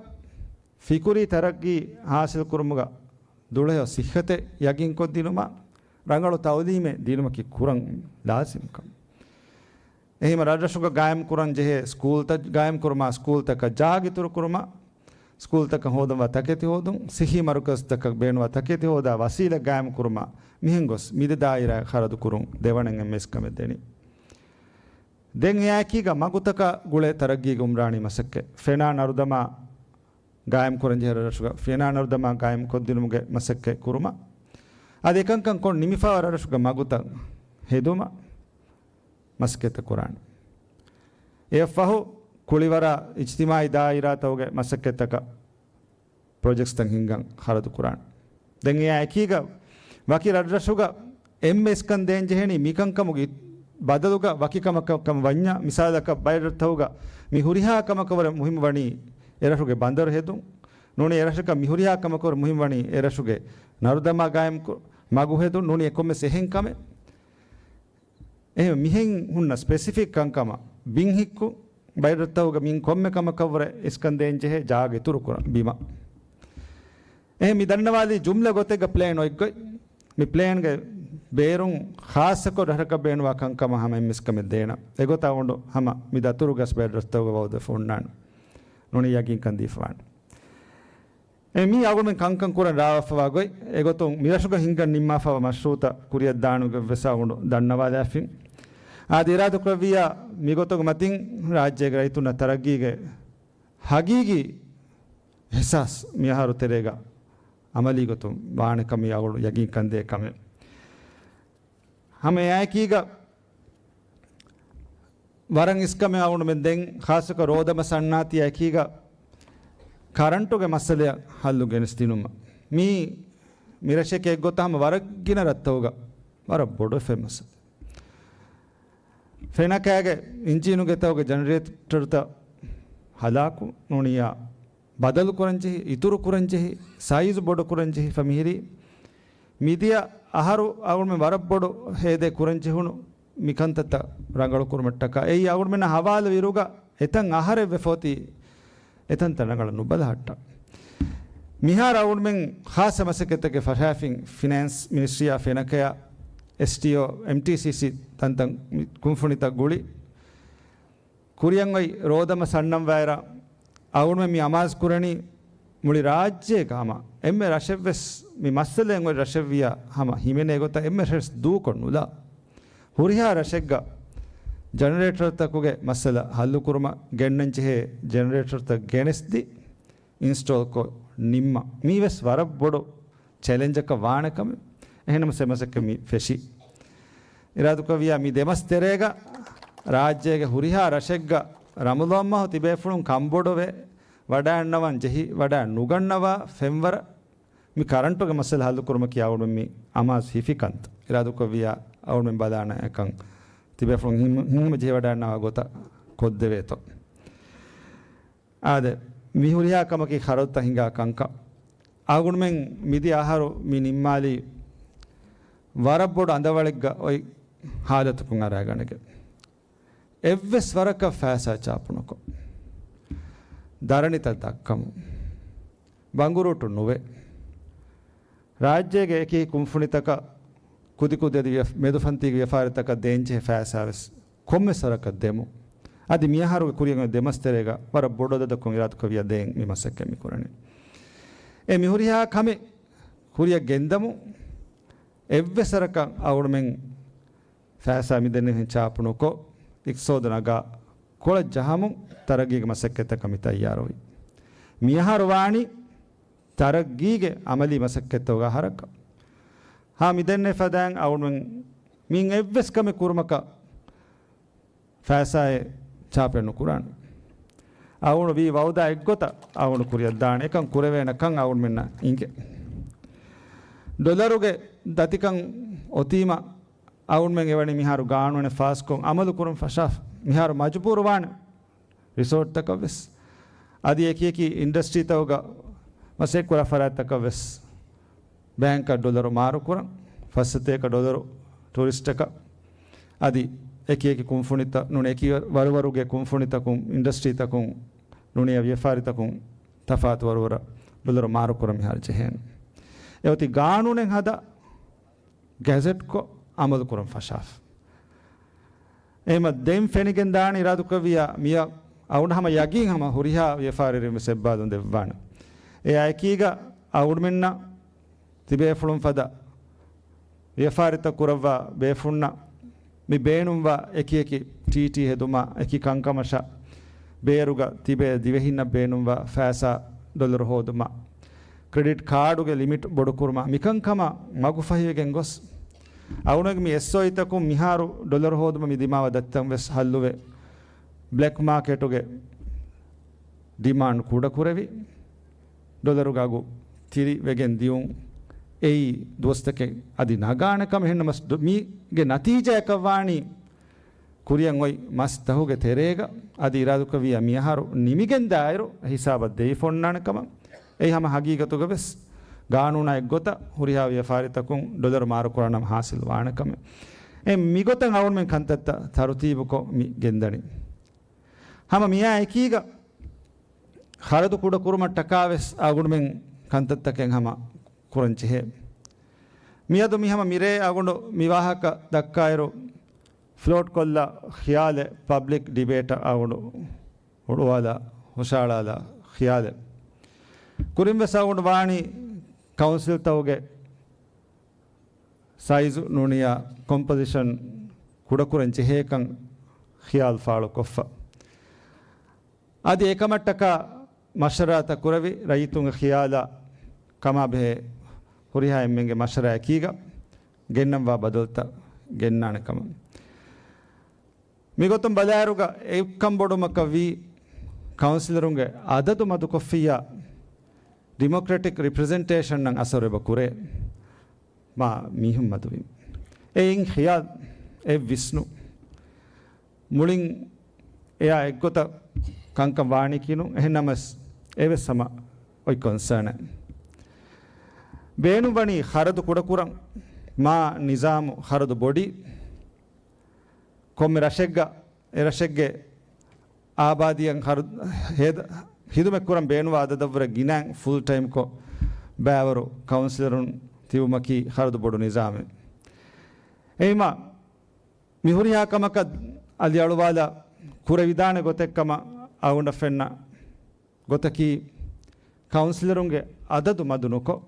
ފިކުރީ ތަރައްގީ ހާސިލްކުރުމުގަ ދުޅަހެޔޮ ސިއްހަތެއް ޔަގީންކޮށްދިނުމަށް ރަނގަޅު ތައުލީމެއް ދިނުމަކީ ކުރަން ލާޒިމް ކަމެއް. އެހީމަ ރަށްރަށުގަ ގާއިމްކުރަން ޖެހޭ ސްކޫލްތައް ގާއިމްކުރުމާ، ސްކޫލްތަކަށް ޖާގަ އިތުރުކުރުމަށް، ސްކޫލްތަކަށް ހޯދަންވާ ތަކެތި ހޯދުން، ސިއްހީ މަރުކަޒުތަކަށް ބޭނުންވާ ތަކެތި ހޯދާ ވަސީލަތް ގާއިމްކުރުމަށް، މިހެން ގޮސް މި ދެ ދާއިރާއަށް ޚަރަދުކުރުން ދެވަނައިން އެންމެ އިސްކަމެއް ދެނީ. ދެން އެއާއެކީގަ މަގުތަކާ ގުޅޭ ތަރައްގީގެ އުމްރާނީ މަސައްކަތް، ފެނާ ނަރުދަމާ ގާއިމްކުރަންޖެހޭ ރަށްރަށުގަ ފެނާ ނަރުދަމާ ގާއިމްކޮށްދިނުމުގެ މަސައްކަތް ކުރުމަށް، އަދި އެކަންކަން ކޮށް ނިމިފައިވާ ރަށްރަށުގެ މަގުތައް ހެދުމަށް މަސައްކަތްތައް ކުރާނެ. އެއަށްފަހު ކުޅިވަރާ އިޖްތިމާއީ ދާއިރާތަކުގެ މަސައްކަތްތަކަށް ޕްރޮޖެކްޓްސްތައް ހިންގަން ޚަރަދު ކުރާނެ. ދެން އެއާ އެކީގަ ވަކި ރަށްރަށުގަ އެންމެ އިސްކަން ދޭންޖެހެނީ މިކަންކަމުގެ ބަދަލުގަ ވަކި ކަމަކަށް ކަމަށް ވަންޏާ، މިސާލަކަށް ބައެއް ރަށްތަކުގަ މި ހުރިހާ ކަމަކަށް ވަރަށް މުހިންމު ވަނީ އެރަށުގެ ބަނދަރު ހެދުން. ނޫނީ އެރަށަކަށް މި ހުރިހާ ކަމަކަށް ވަރަށް މުހިންމު ވަނީ އެރަށުގެ ނަރުދަމާ ގާއިމް ކު-، މަގު ހެދުން. ނޫނީ އެކޮންމެސް އެހެން ކަމެއް. އެހެން މިހެން ހުންނަ ސްޕެސިފިކް ކަންކަމަށް ބިން ހިއްކުން، ބައެއް ރަށްތަކުގަ މިން ކޮންމެ ކަމަކަށްވުރެ އިސްކަން ދޭންޖެހޭ ޖާގަ އިތުރުކުރަން ބިމަށް. އެހެން މި ދަންނަވާލީ ޖުމްލަ ގޮތެއްގަ ޕްލޭން އޮތްގޮތް. މި ޕްލޭންގެ ބޭރުން ޚާއްޞަކޮށް ރަށަކަށް ބޭނުންވާ ކަންކަމަށް ހަމަ އެއްމިސްކަމެއް ދޭނަ. އެގޮތަށް އަޅުގަނޑު ހަމަ މި ދަތުރުގަސް ބައެއް ރަށްތަކުގަ ވައުދެފަ ހުންނާނެ. ނޫނީ ޔަގީންކަން ދީފަވާނެ. އެ މީ އަޅުގަނޑުމެން ކަންކަން ކުރަން ރާވަފަވާ ގޮތް، އެގޮތުން މިރަށުގަ ހިންގަން ނިންމާފަވާ މަޝްރޫއުތައް ކުރިއަށް ދާނުގެ ވެސް އަޅުގަނޑު ދަންނަވާލާފިން. އާދެ، އިރާދަކުރެއްވިއްޔާ މިގޮތުގެ މަތިން ރާއްޖޭގެ ރައްޔިތުންނަށް ތަރައްގީގެ ހަގީގީ އިހްސާސް މިއަހަރު ތެރޭގަ އަމަލީ ގޮތުން ވާނެ ކަމީ އަޅުގަނޑު ޔަގީންކަން ދޭ ކަމެއް. ހަމަ އެއާއެކީގަ ވަރަށް އިސްކަމެއް އަޅުގަނޑުމެން ދެން ޚާއްޞަކޮށް ރޯދަމަ ސަންނާތީ އެކީގަ ކަރަންޓުގެ މައްސަލައަށް ހައްލު ގެނެސްދިނުމަށް. މީ މިރަށެކޭ އެއްގޮތަށް ހަމަ ވަރަށް ގިނަ ރަށްތަކުގަ ވަރަށް ބޮޑު އެފެ މައްސަލަ. ފެނަކައިގެ އިންޖީނުގެ ތަކުގެ ޖެނެރޭޓަރުތައް ހަލާކު ނޫނިއްޔާ ބަދަލު ކުރަންޖެހި، އިތުރު ކުރަންޖެހި، ސައިޒު ބޮޑު ކުރަންޖެހިފަ މިހިރީ. މިދިޔަ އަހަރު އަޅުގަނޑުމެން ވަރަށް ބޮޑު ހޭދައެއް ކުރަންޖެހުނު މިކަންތައްތައް ރަނގަޅުކުރުމަށްޓަކާ. އެއީ އަޅުގަނޑުމެންނަށް ހަވާލު އިރުގަ އެތަން އަހަރެއް ވެފޯތީ އެތަންތަން ރަނގަޅަށް ނުބަލަހައްޓާ. މިހާރު އަޅުގަނޑުމެން ޚާއްޞަ މަސައްކަތްތަކެއް ފަށާފިން، ފިނޭންސް މިނިސްޓްރީއާ ފެނަކަޔާ، އެސްޓީއޯ، އެމްޓީސީސީ ތަންތަން ކުންފުނިތައް ގުޅި ކުރިއަށް އޮތް ރޯދަމަ ސަންނަންވާއިރަށް އަޅުގަނޑުމެން މި އަމާޒު ކުރަނީ މުޅި ރާއްޖޭގަ ހަމަ އެންމެ ރަށެއްވެސް މި މައްސަލައެއް އޮތް ރަށެއްވިޔާ ހަމަ ހިމެނޭ ގޮތަށް އެންމެ ރަށެއް ދޫކޮށް ނުލާ. ހުރިހާ ރަށެއްގަ ޖެނެރޭޓަރުތަކުގެ މައްސަލަ ހައްލުކުރުމަށް ގެންނަންޖެހޭ ޖެނެރޭޓަރުތައް ގެނެސްދި އިންސްޓޯލްކޮށް ނިންމަން. މީވެސް ވަރަށް ބޮޑު ޗެލެންޖަކަށް ވާނެ ކަމެއް. އެހެންނަމަވެސް އެ މަސައްކަތް މި ފެށި. އިރާދަކުރެއްވިޔާ މި ދެމަސް ތެރޭގަ ރާއްޖޭގެ ހުރިހާ ރަށެއްގަ ރަމަޟާން މަހު ތިބޭފުޅުން ކަންބޮޑުވެ ވަޑައިގަންނަވަން ޖެހި ވަޑައި ނުގަންނަވާ ފެންވަރަށް މި ކަރަންޓުގެ މައްސަލަ ހައްލުކުރުމަކީ އަޅުގަނޑުމެން މި އަމާޒު ހިފި ކަންތައް. އިރާދަކުރެއްވިޔާ އަޅުގަނޑުމެން ބަލާނަ އެކަން ތިބޭފުޅުން ހިން-، ހިންހަމަ ޖެހިވަޑައިގަންނަވާ ގޮތަށް ކޮށްދެވޭތޯ. އާދެ، މި ހުރިހާ ކަމަކީ ޚަރަދުތައް ހިނގާ ކަންކަން. އަޅުގަނޑުމެން މިދިޔަ އަހަރު މި ނިންމާލީ ވަރަށް ބޮޑު އަނދަވަޅެއްގަ އޮތް ހާލަތަކުން އަރާގަނެގެން. އެއްވެސް ވަރަކަށް ފައިސާ ޗާޕުނުކޮށް، ދަރަނިތައް ދައްކަމުން، ބަނގުރޫޓު ނުވެ، ރާއްޖޭގެ އެކި ކުންފުނިތަކަށް ކުދިކުދި އަދި ވިޔަ-، މެދުފަންތީގެ ވިޔަފާރިތަކަށް ދޭންޖެހޭ ފައިސާވެސް ކޮންމެސް ވަރަކަށް ދެމުން. އަދި މިއަހަރުގެ ކުރިއަށް ދެމަސް ތެރޭގަ ވަރަށް ބޮޑު އަދަދަކުން އިރާދަކުރެއްވިޔާ ދޭން މި މަސައްކަތް މި ކުރަނީ. އެ މި ހުރިހާ ކަމެއް ކުރިއަށް ގެންދަމުން އެއްވެސް ވަރަކަށް އަޅުގަނޑުމެން ފައިސާ މިދެންނެވިހެން ޗާޕުނުކޮށް، އިޤްތިޞާދު ނަގާ ކޮޅަށް ޖަހަމުން ތަރައްގީގެ މަސައްކަތްތަކަށް މި ތައްޔާރުވީ. މިއަހަރު ވާނީ ތަރައްގީގެ އަމަލީ މަސައްކަތްތަކުގެ އަހަރަކަށް. ހާ، މިދެންނެވި ފަދައިން އަޅުގަނޑުމެން މިއިން އެއްވެސް ކަމެއް ކުރުމަކަށް ފައިސާއެއް ޗާޕެއް ނުކުރާނެ. އަޅުގަނޑު ވީ ވައުދާ އެއްގޮތަށް އަޅުގަނޑު ކުރިއަށް ދާނެ އެކަން ކުރެވޭނެ ކަން އަޅުގަނޑުމެންނަށް އިނގޭ. ޑޮލަރުގެ ދަތިކަން އޮތީމަ އަޅުގަނޑުމެން އެވަނީ މިހާރު ގާނޫނެއް ފާސްކޮށް އަމަލު ކުރަން ފަށާފަ. މިހާރު މަޖުބޫރު ވާނެ ރިސޯޓްތަކަށް ވެސް. އަދި އެކި އެކި އިންޑަސްޓްރީތަކުގަ މަސައްކަތް ކުރާ ފަރާތްތަކަށް ވެސް ބޭންކަށް ޑޮލަރު މާރުކުރަން، ފައްސަތޭކަ ޑޮލަރު ޓޫރިސްޓަކަށް. އަދި އެކި އެކި ކުންފުނިތައް ނޫން، އެކި ވަރުވަރުގެ ކުންފުނިތަކުން، އިންޑަސްޓްރީތަކުން ނޫނިއްޔާ ވިޔަފާރިތަކުން ތަފާތު ވަރުވަރަށް ޑޮލަރު މާރުކުރަން މިހާރު ޖެހޭނެ. އެއޮތީ ގާނޫނެއް ހަދާ، ގެޒެޓްކޮށް އަމަލުކުރަން ފަށާފަ. އެހެމަ ދެން ފެނިގެން ދާނެ އިރާދަކުރެއްވިޔާ މިއަށް އަޅުގަނޑު ހަމަ ޔަގީން ހަމަ ހުރިހާ ވިޔަފާރިވެރިން ވެސް އެއްބާލުން ދެއްވާނެ. އެއާއެކީގަ އަޅުގަނޑުމެންނަށް ތިބޭފުޅުން ފަދަ ވިޔަފާރިތައް ކުރައްވާ ބޭފުންނަށް މި ބޭނުންވާ އެކި އެކި ޓީޓީ ހެދުމާ އެކި ކަންކަމަށާ ބޭރުގަ ތިބޭ ދިވެހިންނަށް ބޭނުންވާ ފައިސާ ޑޮލަރު ހޯދުމާ، ކްރެޑިޓް ކާޑުގެ ލިމިޓް ބޮޑުކުރުމާ، މިކަންކަމަށް މަގުފަހިވެގެން ގޮސް، އަޅުގަނޑުގެ މި އެސްއޯއީތަކުން މިހާރު ޑޮލަރު ހޯދުމަށް މި ދިމާވާ ދަތިތައް ވެސް ހައްލުވެ، ބްލެކް މާކެޓުގެ ޑިމާންޑް ކުޑަކުރެވި، ޑޮލަރުގެ އަގު ތިރިވެގެން ދިޔުން. އެއީ ދުވަސްތަކެއް އަދި ނަގާނެ ކަމެއް. އެހެންނަމަވެސް ދު-، މީގެ ނަތީޖާއަކަށް ވާނީ ކުރިއަށް އޮތް މަސް ދަހުގެ ތެރޭގަ އަދި އިރާދަކުރެއްވިޔާ މިއަހަރު ނިމިގެން ދާއިރު ހިސާބަށް ދެވިފަ އޮންނާނެ ކަމަށް. އެއީ ހަމަ ހަގީގަތުގަ ވެސް ގާނޫނާ އެއްގޮތަށް ހުރިހާ ވިޔަފާރިތަކުން ޑޮލަރު މާރުކުރާނަމަ ހާސިލް ވާނެ ކަމެއް. އެ މިގޮތަށް އަޅުގަނޑުމެން ކަންތައްތައް ތަރުތީބުކޮށް މި ގެންދަނީ. ހަމަ މިއާ އެކީގަ ޚަރަދު ކުޑަކުރުމަށްޓަކާވެސް އަޅުގަނޑުމެން ކަންތައްތަކެއް ހަމަ ކުރަން ޖެހޭ. މިއަދު މި ހަމަ މިރޭ އަޅުގަނޑު މި ވާހަކަ ދައްކާއިރު، ފްލޯޓް ކޮށްލާ ޚިޔާލެއް ޕަބްލިކް ޑިބޭޓަށް އަޅުގަނޑު އުޅުވާލާ، ހުށައަޅާލާ ޚިޔާލެއް. ކުރިންވެސް އަޅުގަނޑު ވާނީ ކައުންސިލްތަކުގެ ސައިޒު ނޫނިއްޔާ ކޮމްޕޮޒިޝަން ކުޑަކުރަން ޖެހޭކަން ޚިޔާލު ފާޅުކޮށްފަ. އަދި އެކަމަށްޓަކާ މަޝްވަރާތައް ކުރެވި، ރައްޔިތުންގެ ޚިޔާލާ ކަމާބެހޭ ހުރިހާ އެންމެންގެ މަޝްވަރާއެކީގަ ގެންނަންވާ ބަދަލުތައް ގެންނާނެ ކަމަށް. މިގޮތުން ބަލާއިރުގަ އެއްކަންބޮޑުމަކަށްވީ، ކައުންސިލަރުންގެ އަދަދު މަދުކޮށްފިއްޔާ، ޑިމޮކްރެޓިކް ރިޕްރެޒެންޓޭޝަންއަށް އަސަރު އެބަ ކުރޭ. މާ މީހުން މަދުވީ. އެއިން ޚިޔާލް އެ ވިސްނު. މުޅިން އެއާ އެއްގޮތަށް ކަންކަން ވާނީކީ ނޫން. އެހެންނަމަސް އެވެސް ހަމަ އޮތް ކޮންސާނެއް. ބޭނުންވަނީ ޚަރަދު ކުޑަކުރަން. މާ ނިޒާމު ޚަރަދު ބޮޑީ. ކޮންމެ ރަށެއްގަ އެ ރަށެއްގެ އާބާދީއަށް ހަރު-، ހޭދަ-، ހިދުމަތްކުރަން ބޭނުންވާ އަދަދަށްވުރެ ގިނައިން ފުލް ޓައިމްކޮށް ބައިވަރު ކައުންސިލަރުން ތިބުމަކީ ޚަރަދު ބޮޑު ނިޒާމެއް. އެހީމަ މި ހުރިހާ ކަމަކަށް އަލިއަޅުވާލާ ކުރެވިދާނެ ގޮތެއްކަމަށް އަޅުގަނޑަށް ފެންނަ ގޮތަކީ، ކައުންސިލަރުންގެ އަދަދު މަދު ނުކޮށް،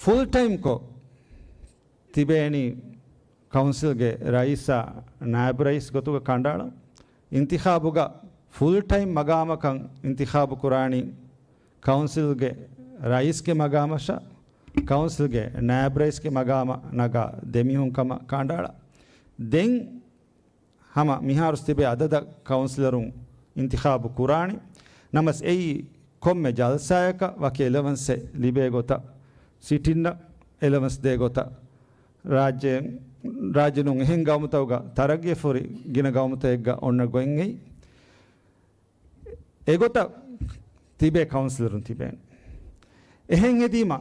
ފުލް ޓައިމްކޮށް ތިބޭނީ ކައުންސިލްގެ ރައީސާ ނާއިބު ރައީސް ގޮތުގަ ކަނޑައަޅަން. އިންތިޚާބުގަ ފުލް ޓައިމް މަގާމަކަށް އިންތިޚާބު ކުރާނީ ކައުންސިލްގެ ރައީސްގެ މަގާމަށާ، ކައުންސިލްގެ ނާއިބު ރައީސްގެ މަގާމަށް ނަގާ ދެމީހުން ކަމަށް ކަނޑައަޅާ. ދެން ހަމަ މިހާރު ތިބޭ އަދަދަށް ކައުންސިލަރުން އިންތިޚާބު ކުރާނީ. ނަމަސް އެއީ ކޮންމެ ޖަލްސާއަކަށް ވަކި އެލަވަންސެއް ލިބޭ ގޮތަށް، ސިޓިންއަށް އެލަވަންސް ދޭ ގޮތަށް، ރާއްޖޭން، ރާއްޖެ ނޫން އެހެން ގައުމުތަކުގަ ތަރައްގީފުރި ގިނަ ގައުމުތަކެއްގަ އޮންނަ ގޮތް އެއީ. އެގޮތަށް ތިބޭ ކައުންސިލަރުން ތިބޭނެ. އެހެން ހެދީމަ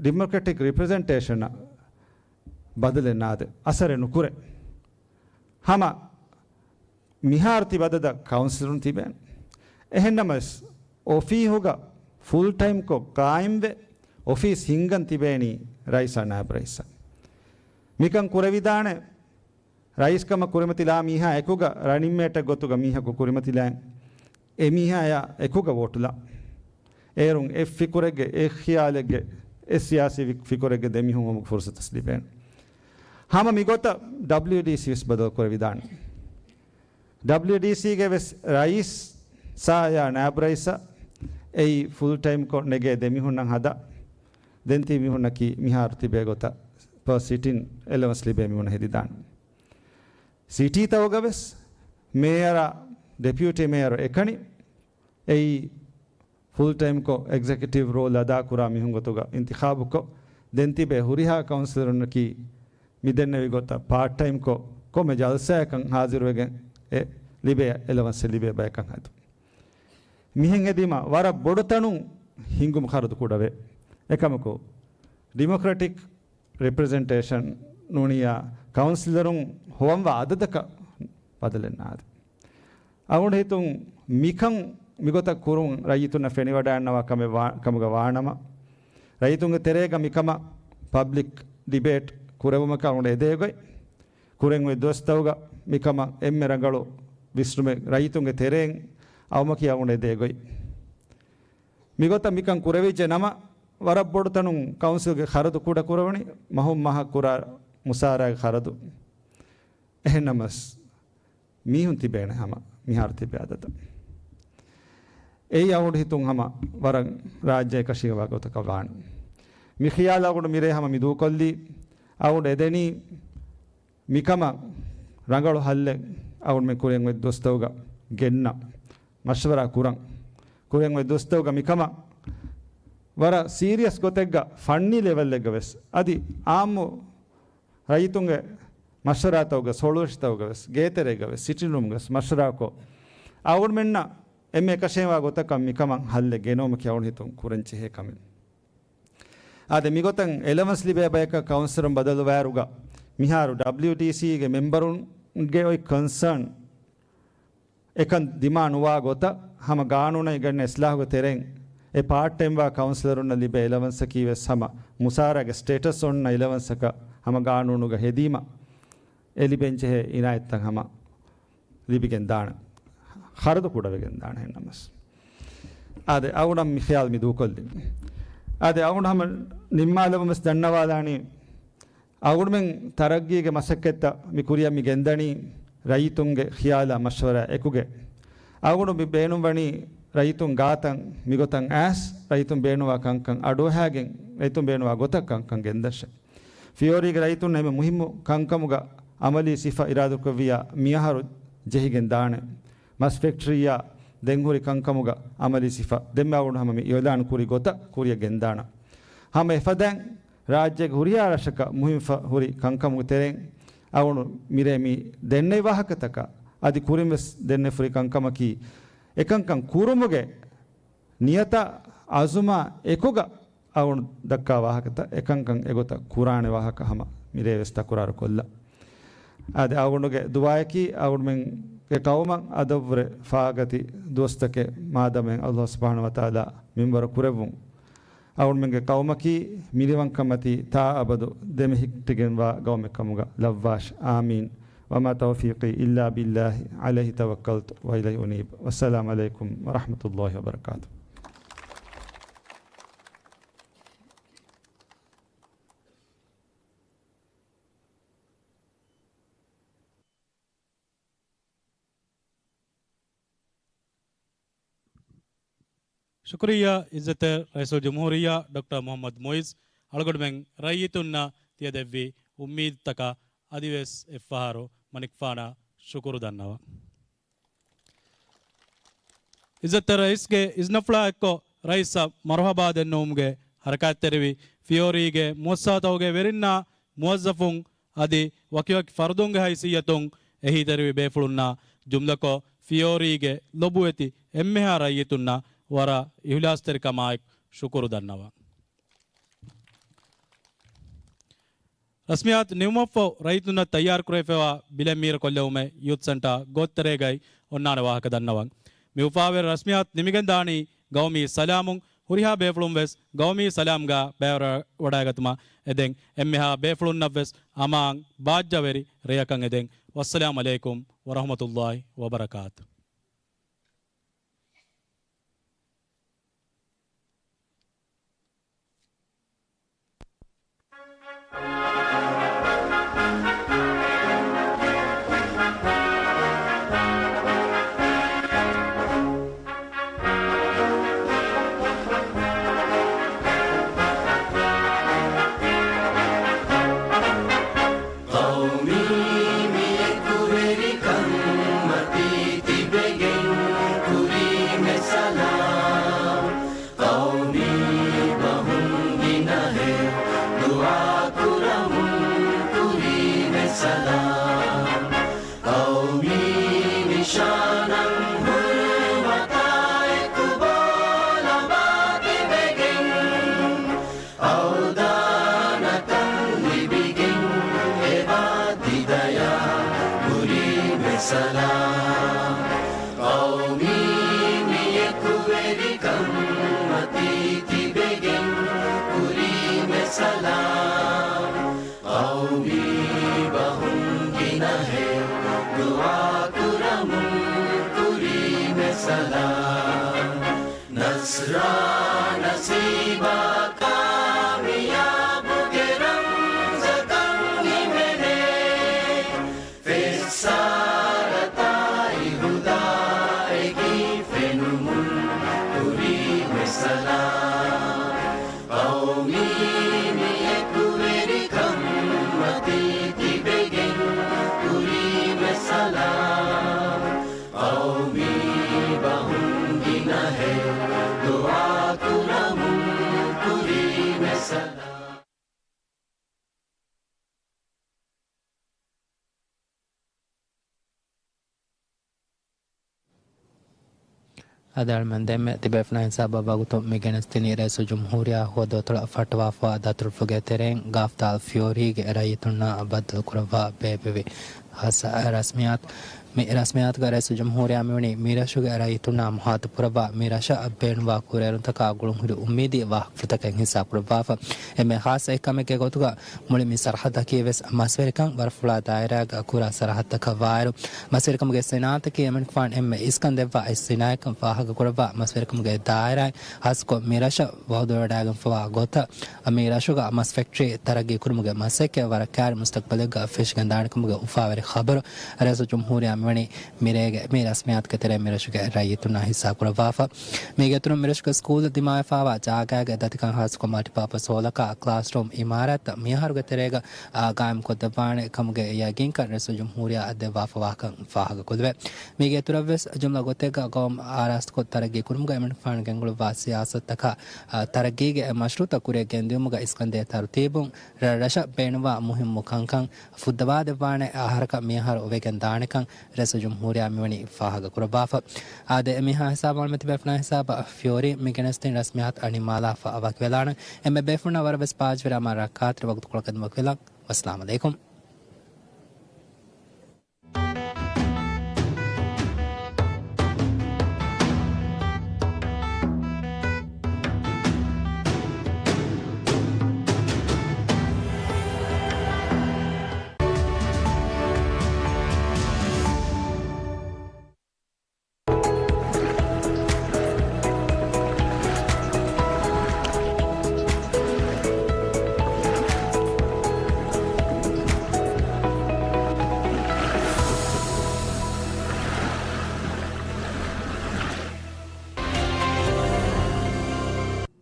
ޑިމޮކްރެޓިކް ރިޕްރެޒެންޓޭޝަނަށް ބަދަލެއް ނާދެ، އަސަރެއް ނުކުރޭ. ހަމަ މިހާރު ތިބަ އަދަދަށް ކައުންސިލަރުން ތިބޭނެ. އެހެންނަމަވެސް، އޮފީހުގަ ފުލް ޓައިމްކޮށް ގާއިމްވެ، އޮފީސް ހިންގަން ތިބޭނީ ރައީސާ ނާއިބު ރައީސާ. މިކަން ކުރެވިދާނެ، ރައީސްކަމަށް ކުރިމަތިލާ މީހާ އެކުގަ ރަނިންމޭޓެއް ގޮތުގަ މީހަކު ކުރިމަތިލާ އެމީހާޔާ އެކުގަ ވޯޓުލާ. އޭރުން އެ ފިކުރެއްގެ، އެ ޚިޔާލެއްގެ، އެ ސިޔާސީ ފި-، ފިކުރެއްގެ ދެމީހުން ހޮވުމުގެ ފުރުސަތު ލިބޭނެ. ހަމަ މިގޮތަށް ޑަބްލިއުޑީސީ ވެސް ބަދަލު ކުރެވިދާނެ. ޑަބްލިއުޑީސީގެ ވެސް ރައީސާޔާ ނާއިބު ރައީސަށް އެއީ ފުލް ޓައިމްކޮށް ނެގޭ ދެމީހުންނަށް ހަދާ. ދެން ތިބި މީހުންނަކީ މިހާރު ތިބޭ ގޮތަށް ޕާ ސިޓިން އެލަވަންސް ލިބޭ މީހުންނަށް ހެދިދާނެ. ސިޓީތަކުގަ ވެސް މޭޔަރާ ޑެޕިއުޓީ މޭޔަރު އެކަނި އެއީ ފުލް ޓައިމްކޮށް އެގްޒެކެޓިވް ރޯލް އަދާކުރާ މީހުން ގޮތުގަ އިންތިޚާބުކޮށް، ދެން ތިބޭ ހުރިހާ ކައުންސިލަރުންނަކީ މި ދެންނެވި ގޮތަށް ޕާޓް ޓައިމްކޮށް، ކޮންމެ ޖަލްސާއަކަށް ހާޒިރުވެގެން އެ ލިބޭ އެލަވަންސެއް ލިބޭ ބަޔަކަށް ހަދުން. މިހެން ހެދީމަ ވަރަށް ބޮޑު ތަނުން ހިންގުމު ޚަރަދު ކުޑަވޭ. އެކަމަކު، ޑިމޮކްރެޓިކް ރިޕްރެޒެންޓޭޝަން ނޫނިއްޔާ ކައުންސިލަރުން ހޮވަންވާ އަދަދަކަށް ބަދަލެއް ނާދޭ. އަޅުގަނޑު ހިތުން މިކަން މިގޮތަށް ކުރުން ރައްޔިތުންނަށް ފެނިވަޑައިގަންނަވާ ކަމެއް ވާ-، ކަމުގަ ވާނަމަ، ރައްޔިތުންގެ ތެރޭގަ މިކަމަށް ޕަބްލިކް ޑިބޭޓް ކުރެވުމަކީ އަޅުގަނޑު އެދޭ ގޮތް. ކުރިން އޮތް ދުވަސްތަކުގަ މިކަމަށް އެންމެ ރަނގަޅު ވިސްނުމެއް ރައްޔިތުންގެ ތެރެއިން އައުމަކީ އަޅުގަނޑު އެދޭ ގޮތް. މިގޮތަށް މިކަން ކުރެވިއްޖެ ނަމަ، ވަރަށް ބޮޑު ތަނުން ކައުންސިލްގެ ޚަރަދު ކުޑަ ކުރެވުނީ، މަހުން މަހަށް ކުރާ މުސާރައިގެ ޚަރަދު. އެހެންނަމަސް، މީހުން ތިބޭނެ ހަމަ މިހާރު ތިބޭ އަދަދަށް. އެއީ އަޅުގަނޑު ހިތުން ހަމަ ވަރަށް ރާއްޖެ އެކަށީގެންވާ ގޮތަކަށް ވާނެ. މި ޚިޔާލު އަޅުގަނޑު މިރޭ ހަމަ މި ދޫކޮށްލީ، އަޅުގަނޑު އެދެނީ މިކަމަށް ރަނގަޅު ހައްލެއް އަޅުގަނޑުމެން ކުރިން އޮތް ދުވަސްތަކުގަ ގެންނަ މަޝްވަރާ ކުރަން. ކުރިން އޮތް ދުވަސްތަކުގަ މިކަމަށް ވަރަށް ސީރިއަސް ގޮތެއްގަ ފަންނީ ލެވެލްއެއްގަ ވެސް އަދި އާއްމު ރައްޔިތުންގެ މަޝްވަރާތަކުގަ ސޮޅުވެށިތަކުގަ ވެސް ގޭތެރޭގަ ވެސް ސިޓިން ރޫމްގަ ވެސް މަޝްވަރާކޮށް، އަޅުގަނޑުމެންނަށް އެންމެ އެކަށޭންވާ ގޮތަކަށް މިކަމަށް ހައްލެއް ގެނައުމަކީ އަޅުގަނޑު ހިތުން ކުރަން ޖެހޭ ކަމެއް. އާދެ، މިގޮތަށް އެލަވަންސް ލިބޭ ބަޔަކަށް ކައުންސިލަރުން ބަދަލުވާއިރުގަ، މިހާރު ޑަބްލިޔުޓީސީގެ މެމްބަރުންގެ އޮތް ކޮންސާން އެކަން ދިމާ ނުވާ ގޮތަށް ހަމަ ގާނޫނަށް އިނގެން އިސްލާހުގެ ތެރެއިން އެ ޕާޓް ޓައިމް ވާ ކައުންސިލަރުންނަށް ލިބޭ އެލަވަންސަކީ ވެސް ހަމަ މުސާރައިގެ ސްޓޭޓަސް އޮންނަ އެލަވަންސަކަށް ހަމަ ގާނޫނުގަ ހެދީމަ އެ ލިބެންޖެހޭ އިނާޔަތްތައް ހަމަ ލިބިގެން ދާނެ. ޚަރަދު ކުޑަވެގެން ދާނެ ހެންނަމަސް. އާދެ، އަޅުގަނޑު މި ޚިޔާލު މި ދޫކޮށްލި. އާދެ، އަޅުގަނޑު ހަމަ ނިންމާލަމުން ވެސް ދަންނަވާލާނީ، އަޅުގަނޑުމެން ތަރައްގީގެ މަސައްކަތްތައް މި ކުރިއަށް މި ގެންދަނީ ރައްޔިތުންގެ ޚިޔާލާ މަޝްވަރާ އެކުގެ. އަޅުގަނޑު މި ބޭނުންވަނީ ރައްޔިތުން ގާތަށް މިގޮތަށް އައިސް، ރައްޔިތުން ބޭނުންވާ ކަންކަން އަޑުއަހާގެން، ރައްޔިތުން ބޭނުންވާ ގޮތަށް ކަންކަން ގެންދަށެ. ފިޔޯރީގެ ރައްޔިތުންނަށް އެންމެ މުހިއްމު ކަންކަމުގަ އަމަލީ ސިފަ އިރާދަކުރެއްވިއްޔާ މިއަހަރު ޖެހިގެން ދާނެ. މަސް ފެކްޓްރީއާ ދެން ހުރި ކަންކަމުގަ އަމަލީ ސިފަ ދެންމެ އަޅުގަނޑު ހަމަ މި އިއުލާން ކުރި ގޮތަށް ކުރިއަށް ގެންދާނަން. ހަމަ އެފަދައިން ރާއްޖޭގެ ހުރިހާ ރަށަކަށް މުހިންފަ ހުރި ކަންކަމުގެ ތެރެއިން އަޅުގަނޑު މިރޭ މި ދެންނެވި ވާހަކަތަކަށް އަދި ކުރިން ވެސް ދެންނެވިފަ ހުރި ކަންކަމަކީ، އެކަންކަން ކުރުމުގެ ނިޔަތާ އަޒުމާ އެކުގަ އަޅުގަނޑު ދައްކާ ވާހަކަތައް އެކަންކަން އެގޮތަށް ކުރާނެ ވާހަކަ ހަމަ މިރޭ ވެސް ތަކުރާރު ކޮށްލަން. އާދެ، އަޅުގަނޑުގެ ދުޢާއަކީ އަޅުގަނޑުމެންގެ ޤައުމަށް އަދަށްވުރެ ފާގަތި ދުވަސްތަކެއް މާދަމެން އަﷲ ސުބްޙާނަހޫ ވަތަޢާލާ މިންވަރު ކުރެއްވުން. އަޅުގަނޑުމެންގެ ޤައުމަކީ މިނިވަންކަންމަތީ ތާއަބަދު ދެމެހިއްޓިގެންވާ ޤައުމެއް ކަމުގަ ލައްވާށި. އާމީން. وما توفيقي إلا بالله عليه توكلت وإليه أنيب. والسلام عليكم ورحمة الله وبركاته. ޝުކުރިއްޔާ ޢިއްޒަތްތެރި ރައީސުލްޖުމްހޫރިއްޔާ ޑޮކްޓަރ މުޙައްމަދު މުޢިއްޒު. އަޅުގަނޑުމެން ރައްޔިތުންނަށް ތިޔަދެއްވި އުއްމީދުތަކަށް އަދިވެސް އެއްފަހަރު މަނިކުފާނަށް ޝުކުރު ދަންނަވަން. ޢިއްޒަތްތެރި ރައީސްގެ އިޒްނަފުޅާ އެއްކޮށް، ރައީސަށް މަރުޙަބާ ދެންނެވުމުގެ ޙަރަކާތްތެރިވި ފިޔޯރީގެ މުއައްސަސާތަކުގެ ވެރިންނާ މުވައްޒަފުން އަދި ވަކިވަކި ފަރުދުންގެ ހައިސިއްޔަތުން އެހީތެރިވި ބޭފުޅުންނާ ޖުމްލަކޮށް، ފިޔޯރީގެ ލޮބުވެތި އެންމެހާ ރައްޔިތުންނަށް ވަރަށް އިޚްލާޞްތެރިކަމާއެކު ޝުކުރު ދަންނަވަން. ރަސްމިއްޔާތު ނިމުމަށްފަހު، ރައްޔިތުންނަށް ތައްޔާރުކުރެވިފައިވާ ބިލެއް މީރަކޮށްލެވުމެއް ޔޫތު ސެންޓާ ގޯތްތެރޭގައި އޮންނާނެ ވާހަކަ ދަންނަވަން. މި އުފާވެރި ރަސްމިއްޔާތު ނިމިގެންދާނީ ގައުމީ ސަލާމުން. ހުރިހާ ބޭފުޅުން ވެސް ގައުމީ ސަލާމްގަ ބައިވެރިވަޑައިގަތުމަށް އެދެން، އެންމެހާ ބޭފުޅުންނަށް ވެސް އަމާން ބާއްޖަވެރި ރެއަކަށް އެދެން. ވައްސަލާމް ޢަލައިކުމް ވަރަޙްމަތުﷲ ވަބަރަކާތު. ޤައުމީ މި އެކުވެރިކަންމަތީ ތިބެގެން ކުރީމެ ސަލާމް. ޤައުމީ ބަހުން ގިނަހެޔޮ ދުޢާ ކުރަމުން ކުރީމެ ސަލާމް. ޤައުމީ ނިޝާނަށް ހުރުމަތާ އެކު ބޯލަމާ ތިބެގެން އަވްދާނަކަން ލިބިގެން އެބާ ތިދަޔާ ކުރީމެ ސަލާމް. ޤައުމީ މި އެކުވެރިކަންމަތީ ތިބެގެން ކުރީމެ ސަލާމް. ޤައުމީ ބަހުން ގިނަހެޔޮ ދުޢާ ކުރަމުން ކުރީމެ ސަލާމް. ނަޞްރާ ނަސީބާ ކާމިޔާބުގެ ރަމްޒަކަށް ހިމެނޭ. ފެއްސާރަތާއި ހުދާއެކީ ފެނުމުން ކުރީމެ ސަލާމް. ޤައުމީ މި އެކުވެރިކަންމަތީ ތިބެގެން ކުރީމެ ސަލާމް. ޤައުމީ ބަހުން ގިނަހެޔޮ ދުޢާ ކުރަމުން ކުރީ އަދި އަޅުމެން ދެންމެ ތިބޭފުޅުންނާ ހިސާބަށް ވަގުތު މި ގެނެސްދިނީ ރައީސުލްޖުމްހޫރިއްޔާ ހޯދަ އަތޮޅަށް ފައްޓަވާފަވާ ދަތުރުފުޅުގެ ތެރެއިން ގާފްދާލް ފިޔޯރީގެ ރައްޔިތުންނާ ބައްދަލުކުރައްވާ ބޭއްވެވި ހާއްސަ ރަސްމިއްޔާތު. މި ރަސްމިއްޔާތުގަ ރައީސުލްޖުމްހޫރިއްޔާ މިވަނީ މިރަށުގެ ރައްޔިތުންނާ މުހާތަބުކުރައްވާ މި ރަށަށް ބޭނުންވާ ކުރިއެރުންތަކާ ގުޅުންހުރި އުއްމީދީ ވާހަކަފުޅުތަކެއް ހިއްސާކުރައްވާފަ. އެންމެ ހާއްސަ އެއްކަމެއްގެ ގޮތުގަ މުޅި މި ސަރަހައްދަކީ ވެސް މަސްވެރިކަން ވަރަށް ފުޅާ ދާއިރާގަ ކުރާ ސަރަހައްދަކަށް ވާއިރު، މަސްވެރިކަމުގެ ސިނާއަތަކީ އެމަނިކުފާނު އެންމެ އިސްކަން ދެއްވާ އެއް ސިނާއަތްކަން ފާހަގަކުރައްވާ، މަސްވެރިކަމުގެ ދާއިރާއިން ހާއްސަކޮށް މި ރަށަށް ވައުދުވެވަޑައިގެންފަވާ ގޮތަށް، މި ރަށުގަ މަސް ފެކްޓްރީ ތަރައްގީ ކުރުމުގެ މަސައްކަތް ވަރަށް ކައިރި މުސްތަގްބަލެއްގަ ފެށިގެން ދާނެކަމުގެ އުފާވެރި ޚަބަރު ރައީސުލްޖުމްހޫރިއްޔާ މިވަނީ މިރޭގެ މި ރަސްމިއްޔާތުގެ ތެރެއިން މިރަށުގެ ރައްޔިތުންނާ ހިއްސާކުރައްވާފަ. މީގެ އިތުރުން މިރަށުގެ ސްކޫލް ދިމާވެފަވާ ޖާގައިގެ ދަތިކަން ހާއްސަކޮށް މަލްޓިޕާޕަސް ހޯލަކާ ކްލާސްރޫމް އިމާރާތްތައް މިއަހަރުގެ ތެރޭގަ، އާ، ގާއިމްކޮށްދެއްވާނެ ކަމުގެ ޔަގީންކަން ރައީސުލްޖުމްހޫރިއްޔާ ދެއްވާފަވާކަން ފާހަގަކުރެވޭ. މީގެ އިތުރަށްވެސް ޖުމްލަ ގޮތެއްގަ ގައުމު އާރާސްތުކޮށް ތަރައްގީ ކުރުމުގަ އެމަނިކުފާނު ގެންގުޅުއްވާ ސިޔާސަތުތަކާ، އާ، ތަރައްގީގެ މަޝްރޫއުތައް ކުރިއަށް ގެންދިއުމުގަ އިސްކަންދޭ ތަރުތީބުން ރަށަށް ބޭނުންވާ މުހިއްމު ކަންކަން ފުއްދަވާދެއްވާނެ އަހަރަކަށް މިއަހަރު ވެގެން ދާނެކަން ރައީސުލްޖުމްހޫރިއްޔާ މިވަނީ ފާހަގަކުރައްވާފަ. އާދެ، މިހާ ހިސާބަށް އަޅުމެން ތިބޭފުޅުންނާ ހިސާބަށް ފިޔޯރީ މި ގެނެސްދިން ރަސްމިއްޔާތު ނިންމާލާފަ ވަކިވެލާނަން. އެންމެ ބޭފުޅުންނަށް ވަރަށްވެސް ބާއްޖަވެރި އަމާރަ ރައްކާތެރި ވަގުތުކޮޅަކަށް ވަކިވެލަން. ވައްސަލާމް ޢަލައިކުމް.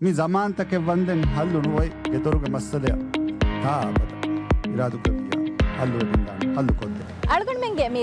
މި ޒަމާންތަކެއް ވަންދެން ހައްލު ނުވައި ގެދޮރުގެ މައްސަލައަށް ތާ އަބަދަށް އިރާދުކުރެއްވިއްޔާ ހައްލުވެގެންދާނެ، ހައްލު ކޮށްދޭ. އަޅުގަނޑުމެންގެ މި